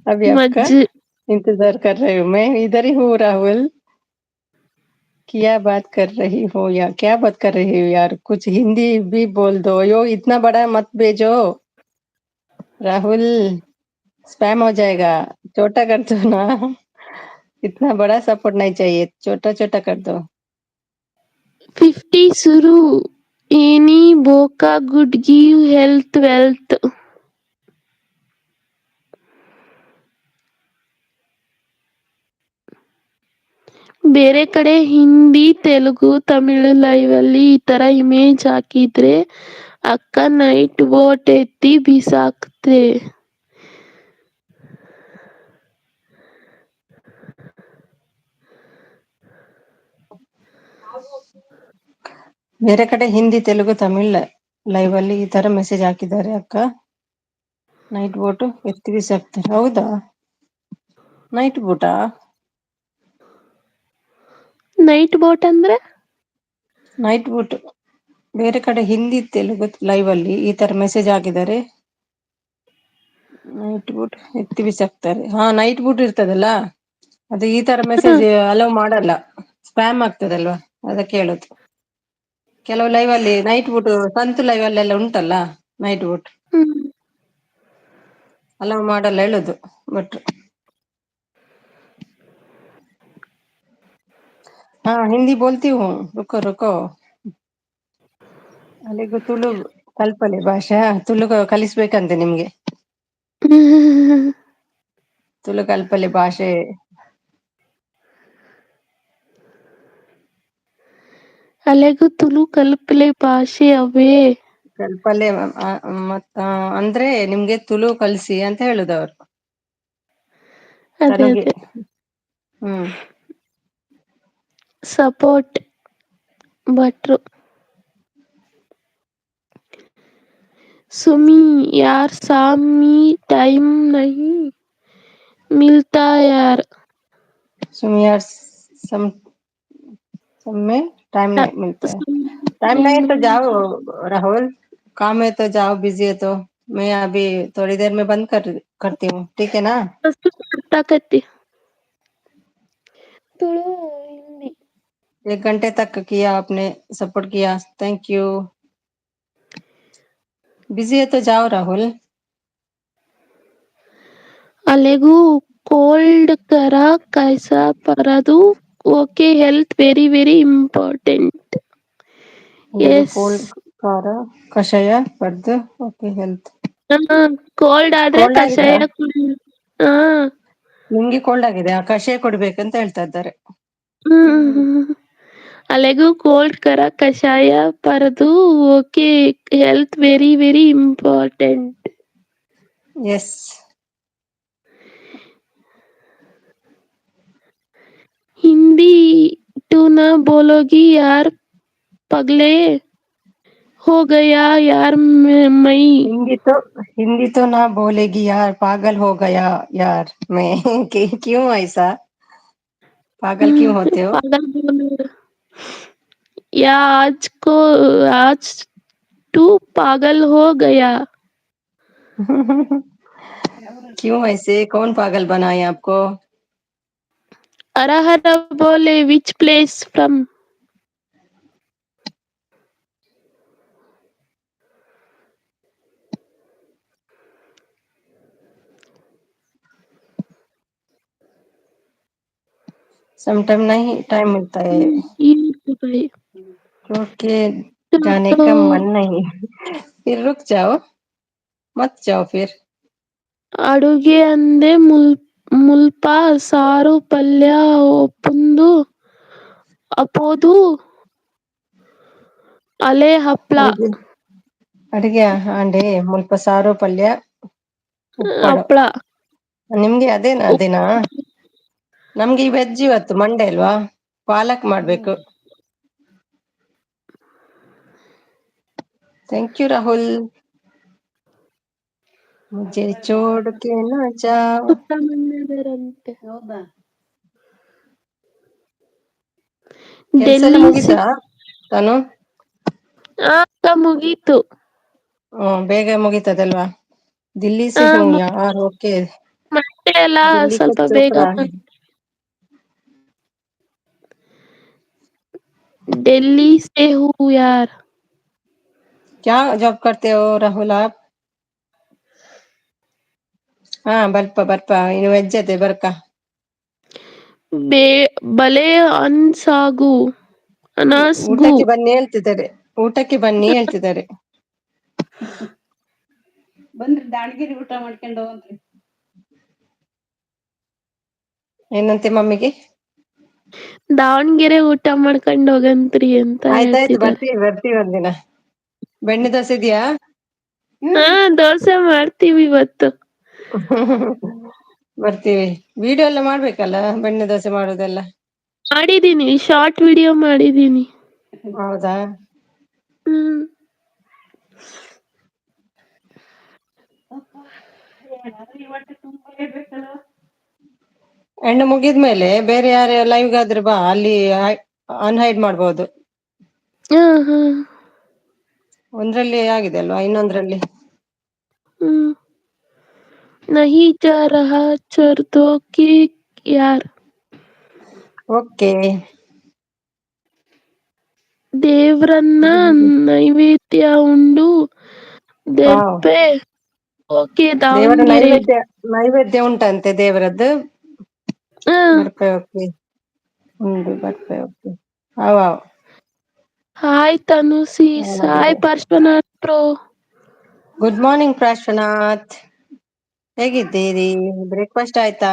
अभी आपका मज इंतजार कर रही हूँ, मैं इधर ही हूँ। राहुल, क्या बात कर रही हो यार, क्या बात कर रही हो यार, कुछ हिंदी भी बोल दो। यो इतना बड़ा मत भेजो राहुल, स्पैम हो जाएगा। छोटा कर दो ना, इतना बड़ा सपोर्ट नहीं चाहिए, छोटा छोटा कर दो। 50 शुरू एनी बोका good give health wealth. ಬೇರೆ ಕಡೆ ಹಿಂದಿ ತೆಲುಗು ತಮಿಳು ಲೈವ್ ಅಲ್ಲಿ ಈ ತರ ಇಮೇಜ್ ಹಾಕಿದ್ರೆ ಅಕ್ಕ ನೈಟ್ ಬೋಟ್ ಎತ್ತಿ ಬಿಸಾಕ್ತೆ. ಬೇರೆ ಕಡೆ ಹಿಂದಿ ತೆಲುಗು ತಮಿಳ್ ಲೈವ್ ಅಲ್ಲಿ ಈ ತರ ಮೆಸೇಜ್ ಹಾಕಿದ್ದಾರೆ ಅಕ್ಕ ನೈಟ್ ಬೋಟ್ ಎತ್ತಿ ಬಿಸಾಕ್ತಾರೆ. ಹೌದಾ? ನೈಟ್ ಬೋಟಾ? ನೈಟ್ ಬೋಟ್ ಅಂದ್ರೆ? ನೈಟ್ ಬೋಟ್ ಬೇರೆ ಕಡೆ ಹಿಂದಿ ತೆಲುಗು ಲೈವ್ ಅಲ್ಲಿ ಈ ತರ ಮೆಸೇಜ್ ಹಾಕಿದ್ದಾರೆ, ನೈಟ್ ಬೂಟ್ ಎತ್ತಿ ಬಿಸಾಕ್ತಾರೆ. ಹಾ, ನೈಟ್ ಬೂಟ್ ಇರ್ತದಲ್ಲ, ಅದು ಈ ತರ ಮೆಸೇಜ್ ಅಲೋ ಮಾಡಲ್ಲ, ಸ್ಪ್ಯಾಮ್ ಆಗ್ತದಲ್ವಾ, ಅದಕ್ಕೆ ಹೇಳುದು. ಕೆಲವು ಲೈವ್ ಅಲ್ಲಿ ನೈಟ್ ಬೂಟ್, ಸಂತು ಲೈವ್ ಅಲ್ಲೆಲ್ಲ ಉಂಟಲ್ಲ night boot, hello ಮಾಡಲ್ಲ ಹೇಳುದು. ಬಟ್ ಹಾ ಹಿಂದಿ ಬೋಲ್ತಿ ಹೂಂ, ರುಕೋ ರುಕೋ. ಅಲ್ಲಿಗೂ ತುಳು ಕಲ್ಪನೆ ಭಾಷೆ, ತುಳು ಕಲಿಸ್ಬೇಕಂತೆ ನಿಮ್ಗೆ, ತುಳು ಕಲ್ಪಲೆ ಭಾಷೆ. ಅಲೆಗೂ ತುಳು ಕಲ್ಪಲೆ ಭಾಷೆ ಅವೇ. ಕಲ್ಪಲೆ ಮತ್ತ ಅಂದ್ರೆ ನಿಮ್ಗೆ ತುಳು ಕಲಿಸಿ ಅಂತ ಹೇಳುದು ಅವರು. ಅದೇ ಅದೇ. ಸಪೋರ್ಟ್ ಭಟ್ರು. सुमी यार शाम में टाइम नहीं मिलता यार। सुमी यार सम सब में टाइम नहीं मिलता है। टाइम नहीं तो जाओ राहुल, काम है तो जाओ, बिजी है तो। मैं अभी थोड़ी देर में बंद करती हूँ, ठीक है ना? ताकत तुळु हिंदी। 1 घंटे तक किया आपने, सपोर्ट किया, thank you. Busy है तो जाओ राहुल। ಅಲೆಗೂ ಕೋಲ್ಡ್ ಕರ ಕೈಸ ಪರದು. Okay, health very very important. S. Cold ಖಾರ ಕಷಾಯ ಪಡೆದು okay health. Cold ಆದ್ರೆ ಕೋಲ್ಡ್ ಆಗಿದೆ? ಕಷಾಯ ಕುಡಿ. ಹಾ. ನಿಮ್ಗೆ ಕೋಲ್ಡ್ ಆಗಿದೆ, ಆ ಕಷಾಯ ಕೊಡ್ಬೇಕಂತ ಹೇಳ್ತಾ ಇದ್ದಾರೆ. ಅಲೆಗೂ ಕೋಲ್ಡ್ ಕರ ಕಷಾಯ ಪರದು. Okay, health very very important. S. Hindi to ना बोलोगी यार, पगले हो गया यार मई। हिंदी तो ना बोलेगी यार, पागल हो गया यार मैं। क्यों ऐसा पागल क्यों होते हो? पागल बोल या आज को आज तू पागल हो गया। क्यों ऐसे कौन पागल बनाया आपको? ಹರ ಹರ ಬೋಲೆ. Which place from? Sometime नहीं टाइम मिलता है. ದುಬೈ. छोड़ के जाने का मन नहीं. फिर रुक जाओ, मत जाओ फिर. ಅಡುಗೆ ಅಂದೆ ಮುಲ್ಪ ಸಾರು ಪಲ್ಯ ಒಪ್ಪುಂಡು ಅಲೆ ಹಪ್ಳ. ಅಡುಗೆ ಅಡುಗೆ ಆಂಡೆ ಮುಲ್ಪ ಸಾರು ಪಲ್ಯ ಉಪ್ಪಡು. ಹಪ್ಳ. ನಿಮ್ಗೆ ಅದೇನಾ ಅದೇನಾ? ನಮ್ಗೆ ಈ ವೆಜ್ ಇವತ್ತು ಮಂಡೆ ಅಲ್ವಾ, ಪಾಲಕ್ ಮಾಡ್ಬೇಕು. Thank you Rahul. मुझे छोड़ के ना जाओ. ಸುಬ್ರಹ್ಮಣ್ಯದರಂತೆ. ಹೌದಾ? ಕೆಲ್ಸ ಎಲ್ಲ ಡೆಲ್ಲಿ. ಮುಗೀತಾ ತಾನು? ಅಕ್ಕ, ಮುಗೀತು. ಹ್ಮ್, ಬೇಗ ಮುಗೀತದಲ್ವಾ? ದಿಲ್ಲಿ ಹಾ. ಸೆ ಹೂಂ ಯಾರ್, ಓಕೆ. ಮಂಡೆ ಎಲ್ಲ ದಿಲ್ಲಿ ಸ್ವಲ್ಪ ಕಾ ಬೇಗ. ಚೋಪ್ರಾ. ಡೆಲ್ಲಿ ಸೆ ಹೂ ಯಾರ್. क्या जॉब करते हो ರಾಹುಲ್ आप? ಹಾ, ಬರ್ಪ ಬರ್ಪ. ಇನ್ನು ವೆಜ್ ಅದೇ ಬರ್ಕ. ಬೇ ಬಲೆ ಅನ್ಸಾಗು ಅನಾಸ್ಗು. ಊಟಕ್ಕೆ ಬನ್ನಿ ಹೇಳ್ತಿದ್ದಾರೆ, ಊಟಕ್ಕೆ ಬನ್ನಿ ಹೇಳ್ತಿದ್ದಾರೆ. ಬನ್ರಿ, ದಾವಣಗೆರೆ ಊಟ ಮಾಡ್ಕೊಂಡು ಹೋಗಂತ್ರಿ. ಏನಂತೆ ಮಮ್ಮಿಗೆ? ದಾವಣಗೆರೆ ಊಟ ಮಾಡ್ಕೊಂಡ್ ಹೋಗಂತ್ರಿ ಅಂತ ಆಯ್ತಾಯ್ತು. ಹೇಳ್ತಿದ್ದಾರೆ. ಬರ್ತೀವಿ ಬರ್ತೀವಿ ಒಂದಿನ. ಬೆಣ್ಣೆ ದೋಸೆ ಇದೆಯಾ? ಹಾ, ದೋಸೆ ಮಾಡ್ತೀವಿ ಇವತ್ತು. ಬರ್ತೀವಿ. ವಿಡಿಯೋ ಎಲ್ಲ ಮಾಡ್ಬೇಕಲ್ಲ, ಬೆಣ್ಣೆ ದೋಸೆ ಮಾಡೋದೆಲ್ಲ. ಮಾಡಿದೀನಿ, ಶಾರ್ಟ್ ವಿಡಿಯೋ ಮಾಡಿದೀನಿ. ಹೌದಾ? ಹ್ಮ್. ಹೊಟ್ಟೆ ತುಂಬ. ಹೆಣ್ಣು ಮುಗಿದ್ಮೇಲೆ ಬೇರೆ ಯಾರ ಲೈವ್ ಗಾದ್ರೆ ಬಾ, ಅಲ್ಲಿ ಅನ್ಹೈಡ್ ಮಾಡ್ಬೋದು. ಹಾ ಹಾ. ಒಂದ್ರಲ್ಲಿ ಆಗಿದೆ ಅಲ್ವಾ, ಇನ್ನೊಂದ್ರಲ್ಲಿ. ಹ್ಮ್. नहीं जा रहा चोर के यार. ಓಕೆ. ದೇವ್ರನ್ನ ನೈವೇದ್ಯ ಉಂಡು ವಾವ್. ದೆರ್ಪೆ ಓಕೆ. ದೇವರ ದಾವಣಗೆರೆ. ನೈವೇದ್ಯ, ನೈವೇದ್ಯ ಉಂಟಂತೆ ದೇವರದ್ದು. ಬರ್ಪೆ ಓಕೆ, ಉಂಡು ಬರ್ಪೆ ಓಕೆ. ಅವ್ ಅವ್. ಹಾಯ್ ತನು sis, hi Parshwanath bro. Good morning Parshwanath, ಹೇಗಿದ್ದೀರಿ? ಬ್ರೇಕ್ಫಾಸ್ಟ್ ಆಯ್ತಾ?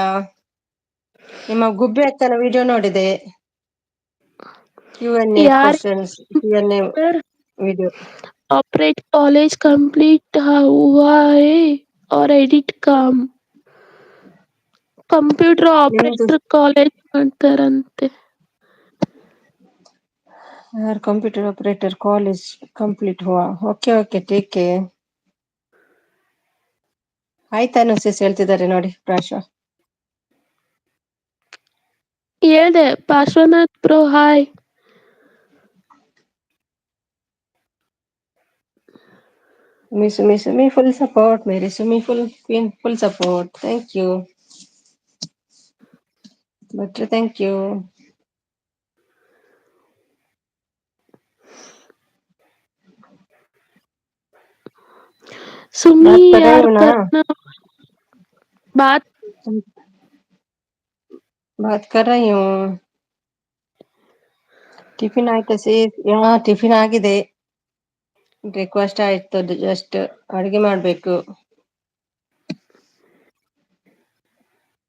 ನಿಮ್ಮ ಗುಬ್ಬಿ ಅಕ್ಕನ ವಿಡಿಯೋ ನೋಡಿದೆ, Q N A. ಯಾರ್? Questions Q N A video. Operate college complete हुआ है और एडिट काम ಕಂಪ್ಯೂಟರ್ ನಿಮ್ದು ಆಪರೇಟರ್ ಕಾಲೇಜ್ ಮಾಡ್ತಾರಂತೆ. Computer operator college complete हुआ, ಓಕೆ ಓಕೆ, ठीक है. ಆಯ್ತಾ ಸಿಸ್ ಹೇಳ್ತಿದ್ದಾರೆ ನೋಡಿ ಪ್ರಾಶ. ಹೇಳ್ದೆ. Parshwanath bro, hi. Sumi Sumi Sumi full support, Mary Sumi full queen full support, thank you Bhatru, thank you. Sumi बात कर रही यार हूँ ना. करना बात. बात कर रही हूँ. ಟಿಫಿನ್ ಆಯ್ತಾ ಸಿ? ಯಾ, ಟಿಫಿನ್ ಆಗಿದೆ. ಬ್ರೇಕ್ಫಾಸ್ಟ್ ಆಯ್ತು, ಜಸ್ಟ್ ಅಡುಗೆ ಮಾಡ್ಬೇಕು.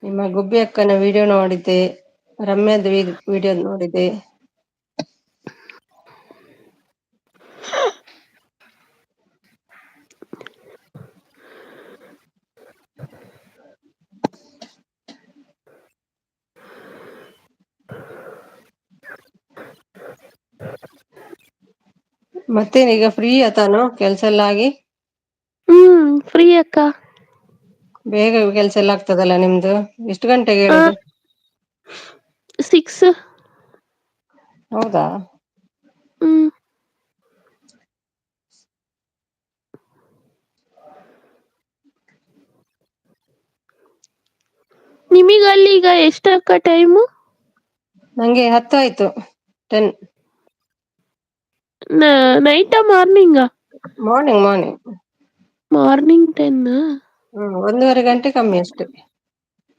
ನಿಮ್ಮ ಗುಬ್ಬಿ ಅಕ್ಕನ ವಿಡಿಯೋ ನೋಡಿದ್ದೆ, ರಮ್ಯಾದ ವಿಡಿಯೋ ನೋಡಿದೆ. ಮತ್ತೇನೀಗ ಫ್ರೀ ಆತಾನು ಕೆಲ್ಸ ಎಲ್ಲ ಆಗಿ? ಹ್ಮ್, ಫ್ರೀ ಅಕ್ಕ. ಬೇಗ ಕೆಲ್ಸ ಎಲ್ಲ ಆಗ್ತದಲ್ಲ ನಿಮ್ದು? ಎಷ್ಟು ಗಂಟೆಗೆ ಹೇಳುದು? 6. ಹೌದಾ? ಹ್ಮ್. ನಿಮಗ ಅಲ್ಲಿ ಈಗ ಎಷ್ಟಕ್ಕ ಟೈಮು? ನಂಗೆ 10 ಆಯ್ತು, 10. ನೈಟಾ morning? Morning morning. Morning 10? ಹ್ಮ್, 1.5 ಗಂಟೆ ಕಮ್ಮಿ ಅಷ್ಟೇ.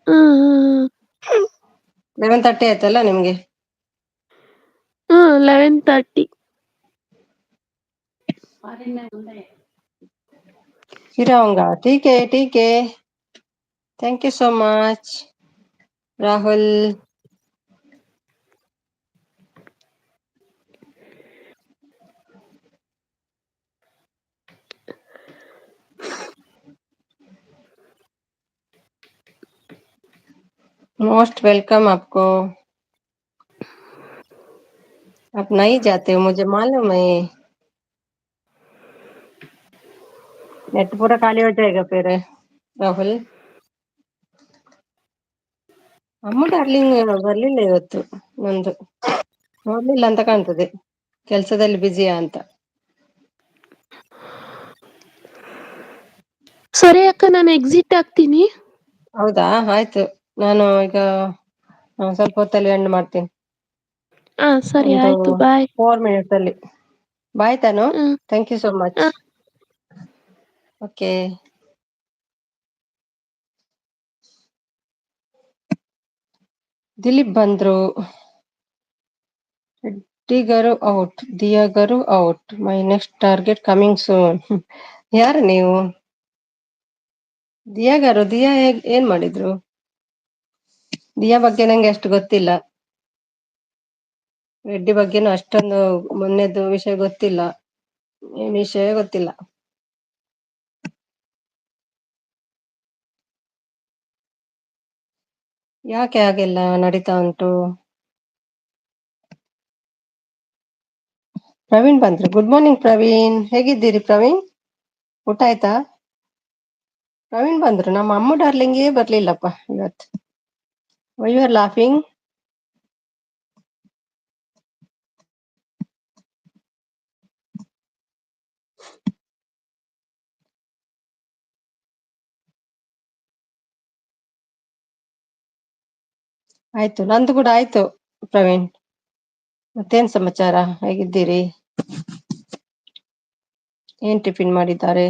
ಹ್ಮ್. 11:30 ಆಯ್ತಲ್ಲ ನಿಮ್ಗೆ? ಹ್ಮ್, 11:30. फिर आऊंगा, ठीक है ठीक है, thank you so much Rahul. Most welcome आपको। आप नहीं जाते हो मुझे मालूम है। नेट पूरा खाली हो जाएगा फिर ರಾಹುಲ್. ಅಮ್ಮ ಡಾರ್ಲಿಂಗ್ ಬರ್ಲಿಲ್ಲ ಇವತ್ತು, ನಂದು ನೋಡ್ಲಿಲ್ಲ ಅಂತ ಕಾಣ್ತದೆ, ಕೆಲಸದಲ್ಲಿ ಬ್ಯುಸಿಯಾ ಅಂತ. ಸರಿ ಅಕ್ಕ, ನಾನು ಎಕ್ಸಿಟ್ ಆಗ್ತೀನಿ. ಹೌದಾ, ಆಯ್ತು. ನಾನು ಈಗ ಸ್ವಲ್ಪ ಹೊತ್ತಲ್ಲಿ ಎಂಡ್ ಮಾಡ್ತೀನಿ. ಹಾ ಸರಿ. ಒಂದು ಆಯ್ತು, ಬಾಯ್. 4 ಮಿನಿಟ್ಸ್ ಅಲ್ಲಿ. ಬಾಯ್ ತಾನು. Hmm. Thank you so much. ಹಾ. ಓಕೆ, ದಿಲೀಪ್ ಬಂದ್ರು. ರೆಡ್ಡಿಗರು ಔಟ್, ದಿಯಾಗರು out, my next target coming soon. ಯಾರು ನೀವು? ದಿಯಾಗರು? ದಿಯಾ ಏನ್ ಮಾಡಿದ್ರು? ದಿಯಾ ಬಗ್ಗೆ ನಂಗೆ ಅಷ್ಟು ಗೊತ್ತಿಲ್ಲ, ರೆಡ್ಡಿ ಬಗ್ಗೆನೂ ಅಷ್ಟೊಂದು ಮೊನ್ನೆದು ವಿಷಯ ಗೊತ್ತಿಲ್ಲ, ಏನ್ ವಿಷಯ ಗೊತ್ತಿಲ್ಲ. ಯಾಕೆ ಹಾಗೆಲ್ಲ ನಡೀತಾ ಉಂಟು? ಪ್ರವೀಣ್ ಬಂದ್ರು. ಗುಡ್ ಮಾರ್ನಿಂಗ್ ಪ್ರವೀಣ್, ಹೇಗಿದ್ದೀರಿ ಪ್ರವೀಣ್? ಊಟ ಆಯ್ತಾ? ಪ್ರವೀಣ್ ಬಂದ್ರು. ನಮ್ಮ ಅಮ್ಮ ಡಾರ್ಲಿಂಗೇ ಬರ್ಲಿಲ್ಲಪ್ಪ ಇವತ್ತು. Why you are laughing? ಆಯ್ತು, ನಂದು ಕೂಡ ಆಯ್ತು ಪ್ರವೀಣ್. ಮತ್ತೇನ್ ಸಮಾಚಾರ, ಹೇಗಿದ್ದೀರಿ? ಏನ್ ಟಿಫಿನ್ ಮಾಡಿದ್ದಾರೆ?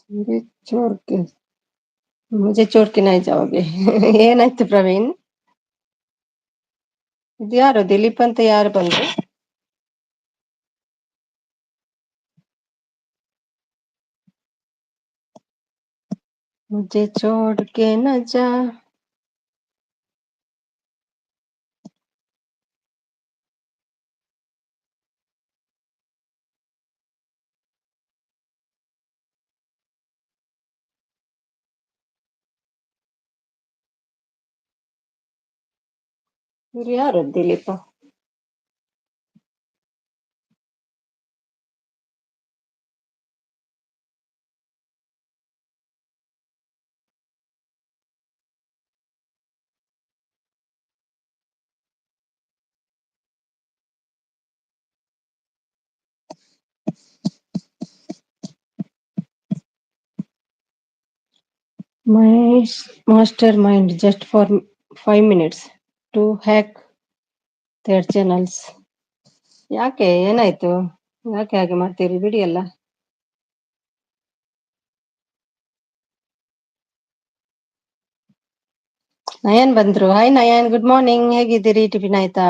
मुझे छोड़ के मुझे छोड़ के नहीं जाओगे. ಏನಾಯ್ತು ಪ್ರವೀಣ್? ಇದು ಯಾರು ದಿಲೀಪ್ ಅಂತ ಯಾರು ಬಂದ್ರು? मुझे छोड़ के न जा. ಇವ್ರು ಯಾರು Dilip? My master mind just for 5 minutes to hack their channels. ಯಾಕೆ, ಏನಾಯ್ತು? ಯಾಕೆ ಹಾಗೆ ಮಾಡ್ತೀರಿ? ಬಿಡಿ ಅಲ್ಲ. ನಯನ್ ಬಂದ್ರು. ಹಾಯ್ ನಯನ್, ಗುಡ್ ಮಾರ್ನಿಂಗ್, ಹೇಗಿದ್ದೀರಿ? ಟಿಫಿನ್ ಆಯ್ತಾ?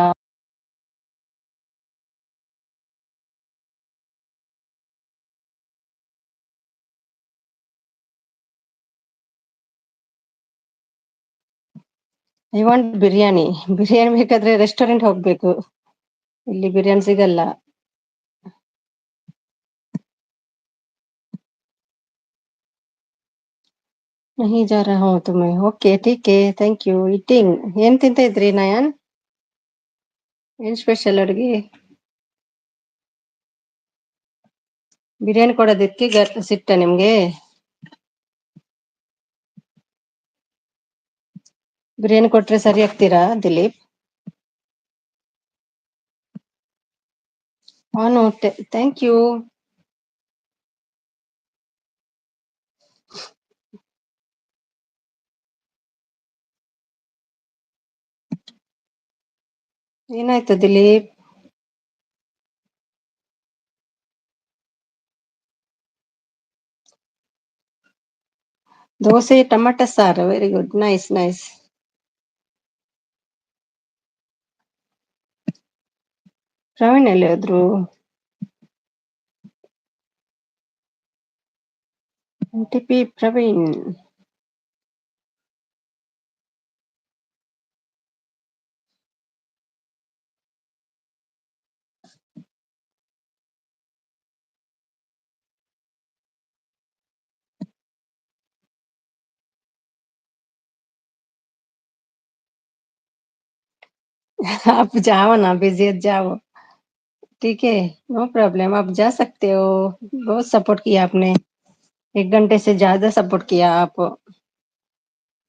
I want biryani. Biryani ಬೇಕಾದ್ರೆ ರೆಸ್ಟೋರೆಂಟ್ ಹೋಗ್ಬೇಕು, ಇಲ್ಲಿ ಬಿರಿಯಾನಿ ಸಿಗಲ್ಲ. नहीं जा रहा हूँ तुम्हें. ಓಕೆ, ठीक है, thank you. Eating, ಏನ್ ತಿಂತ ಇದ್ರಿ ನಯನ್? ಏನ್ ಸ್ಪೆಷಲ್ ಅಡುಗೆ? ಬಿರಿಯಾನಿ ಕೊಡೋದಕ್ಕೆ ಸಿಟ್ಟ ನಿಮ್ಗೆ? ಬಿರಿಯಾನಿ ಕೊಟ್ರೆ ಸರಿ ಆಗ್ತೀರಾ ದಿಲೀಪ್? ಆನ್ thank you. ಏನಾಯ್ತು ದಿಲೀಪ್? ದೋಸೆ ಟೊಮೆಟೊ ಸಾರು, very good, nice nice. Praveen ಎಲ್ಲಿ ಹೋದ್ರು? N T P Praveen. आप जाओ ना, बिजी है जाओ। ठीक है, नो प्रॉब्लम, आप जा सकते हो। बहुत सपोर्ट किया आपने, 1 घंटे से ज्यादा सपोर्ट किया आप।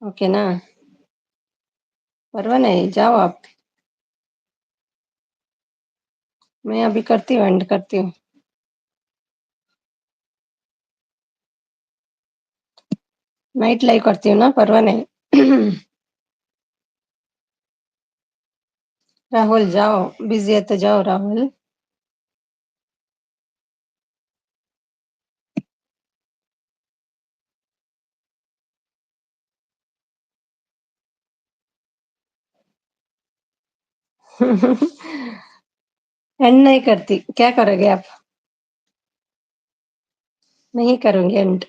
ओके ना, परवाह नहीं, जाओ आप। मैं अभी करती हूँ, एंड करती हूँ। नाइट लाइव करती हूँ ना, परवाह नहीं। राहुल जाओ, बिजी है तो जाओ राहुल। एंड नहीं करती, क्या करोगे आप? नहीं करूंगी एंड।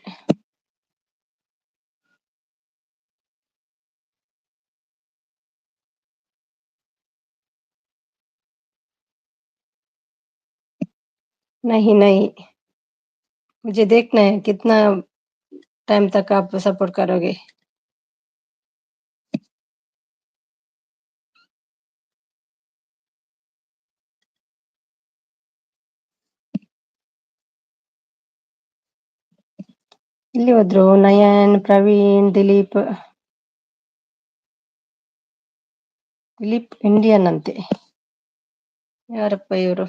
नहीं नहीं, मुझे देखना है कितना टाइम तक आप सपोर्ट करोगे। ಎಲ್ಲಿ ಹೋದ್ರು ನಯನ್, ಪ್ರವೀಣ್, ದಿಲೀಪ್? ದಿಲೀಪ್ ಇಂಡಿಯನ್ ಅಂತೆ, ಯಾರಪ್ಪ ಇವರು?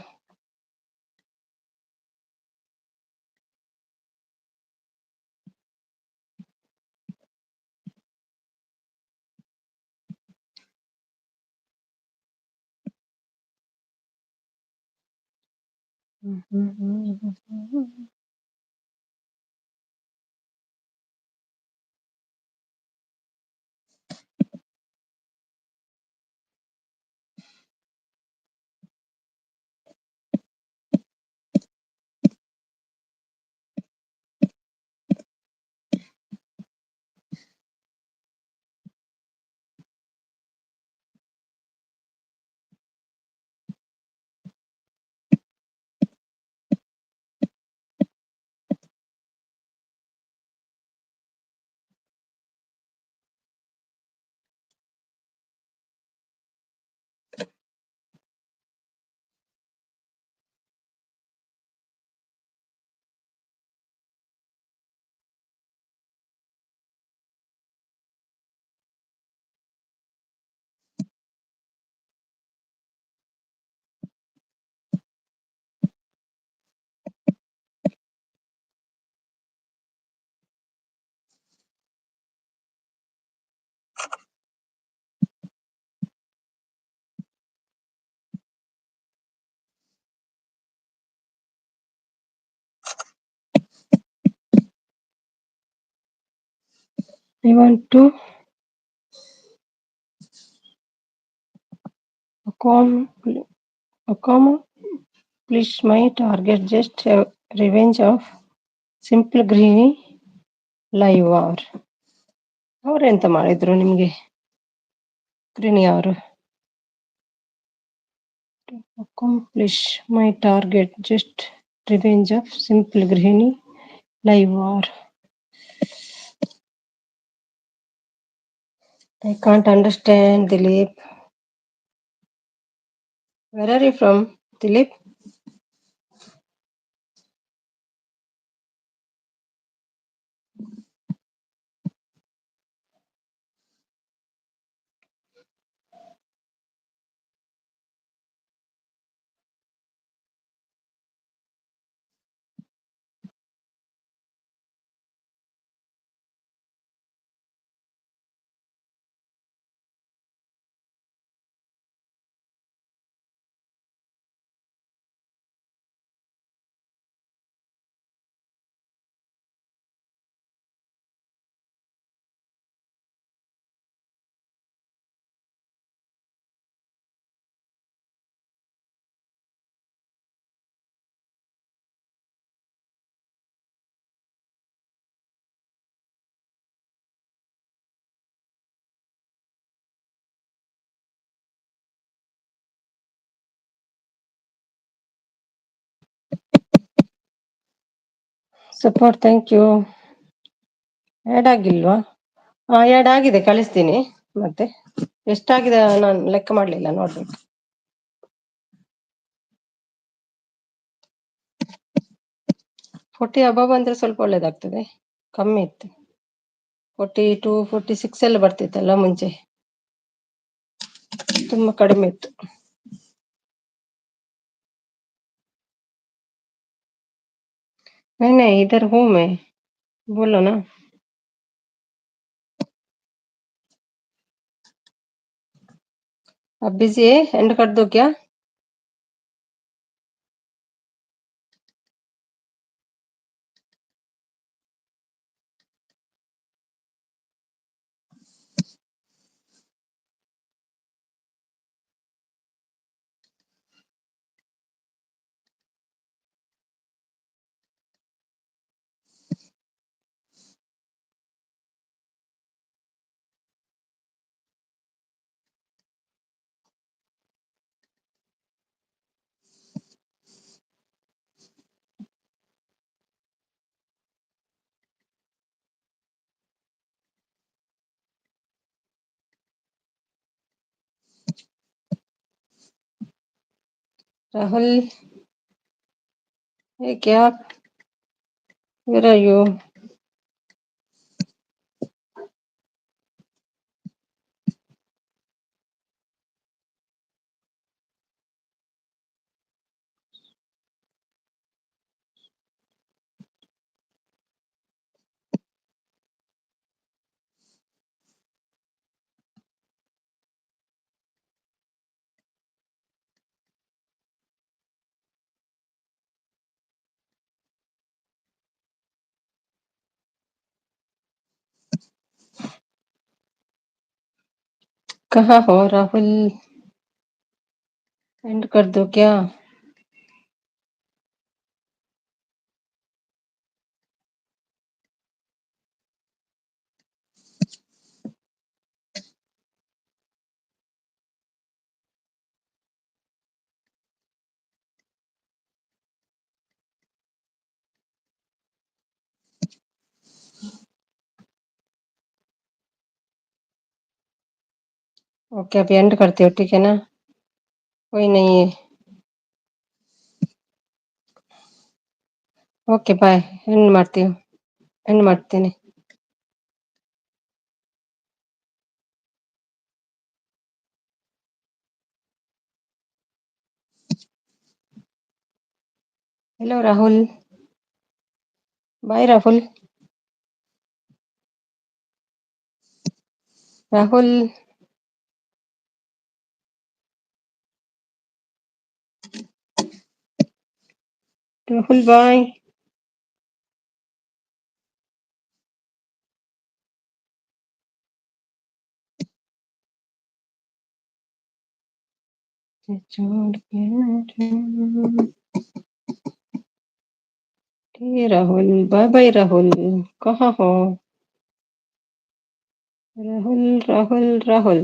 I want to accomplish my target, just revenge of simple Grihini live war. ಅವರೆಂತ ಮಾಡಿದ್ರು ನಿಮ್ಗೆ ಗೃಹಿಣಿ ಅವರು? Accomplish my target, just revenge of simple Grihini live war. I can't understand, Dilip. Where are you from, Dilip? Support, thank you. Add ಆಗಿಲ್ವಾ? ಹಾಂ, add ಆಗಿದೆ, ಕಳಿಸ್ತೀನಿ. ಮತ್ತೆ ಎಷ್ಟಾಗಿದೆ ನಾನು ಲೆಕ್ಕ ಮಾಡಲಿಲ್ಲ, ನೋಡ್ಬೇಕು. 40 ಅಬವ್ ಅಂದರೆ ಸ್ವಲ್ಪ ಒಳ್ಳೇದಾಗ್ತದೆ, ಕಮ್ಮಿ ಇತ್ತು. 42, 46 ಎಲ್ಲ ಬರ್ತಿತ್ತಲ್ಲ ಮುಂಚೆ, ತುಂಬ ಕಡಿಮೆ ಇತ್ತು. नहीं नहीं, इधर हूँ मैं, बोलो ना। अब बिजी है, एंड कर दो क्या? राहुल ये क्या, where are you? कहाँ हो राहुल? एंड कर दो क्या? ओके, अभी एंड करती हो, ठीक है ना? कोई नहीं है। Okay bye, end ಮಾಡ್ತೀವಿ, ಎಂಡ್ ಮಾಡ್ತೀನಿ. Hello Rahul, bye Rahul. Rahul, Rahul bye. छोड़ के राहुल, बाय बाय राहुल। कहाँ हो राहुल? राहुल, राहुल।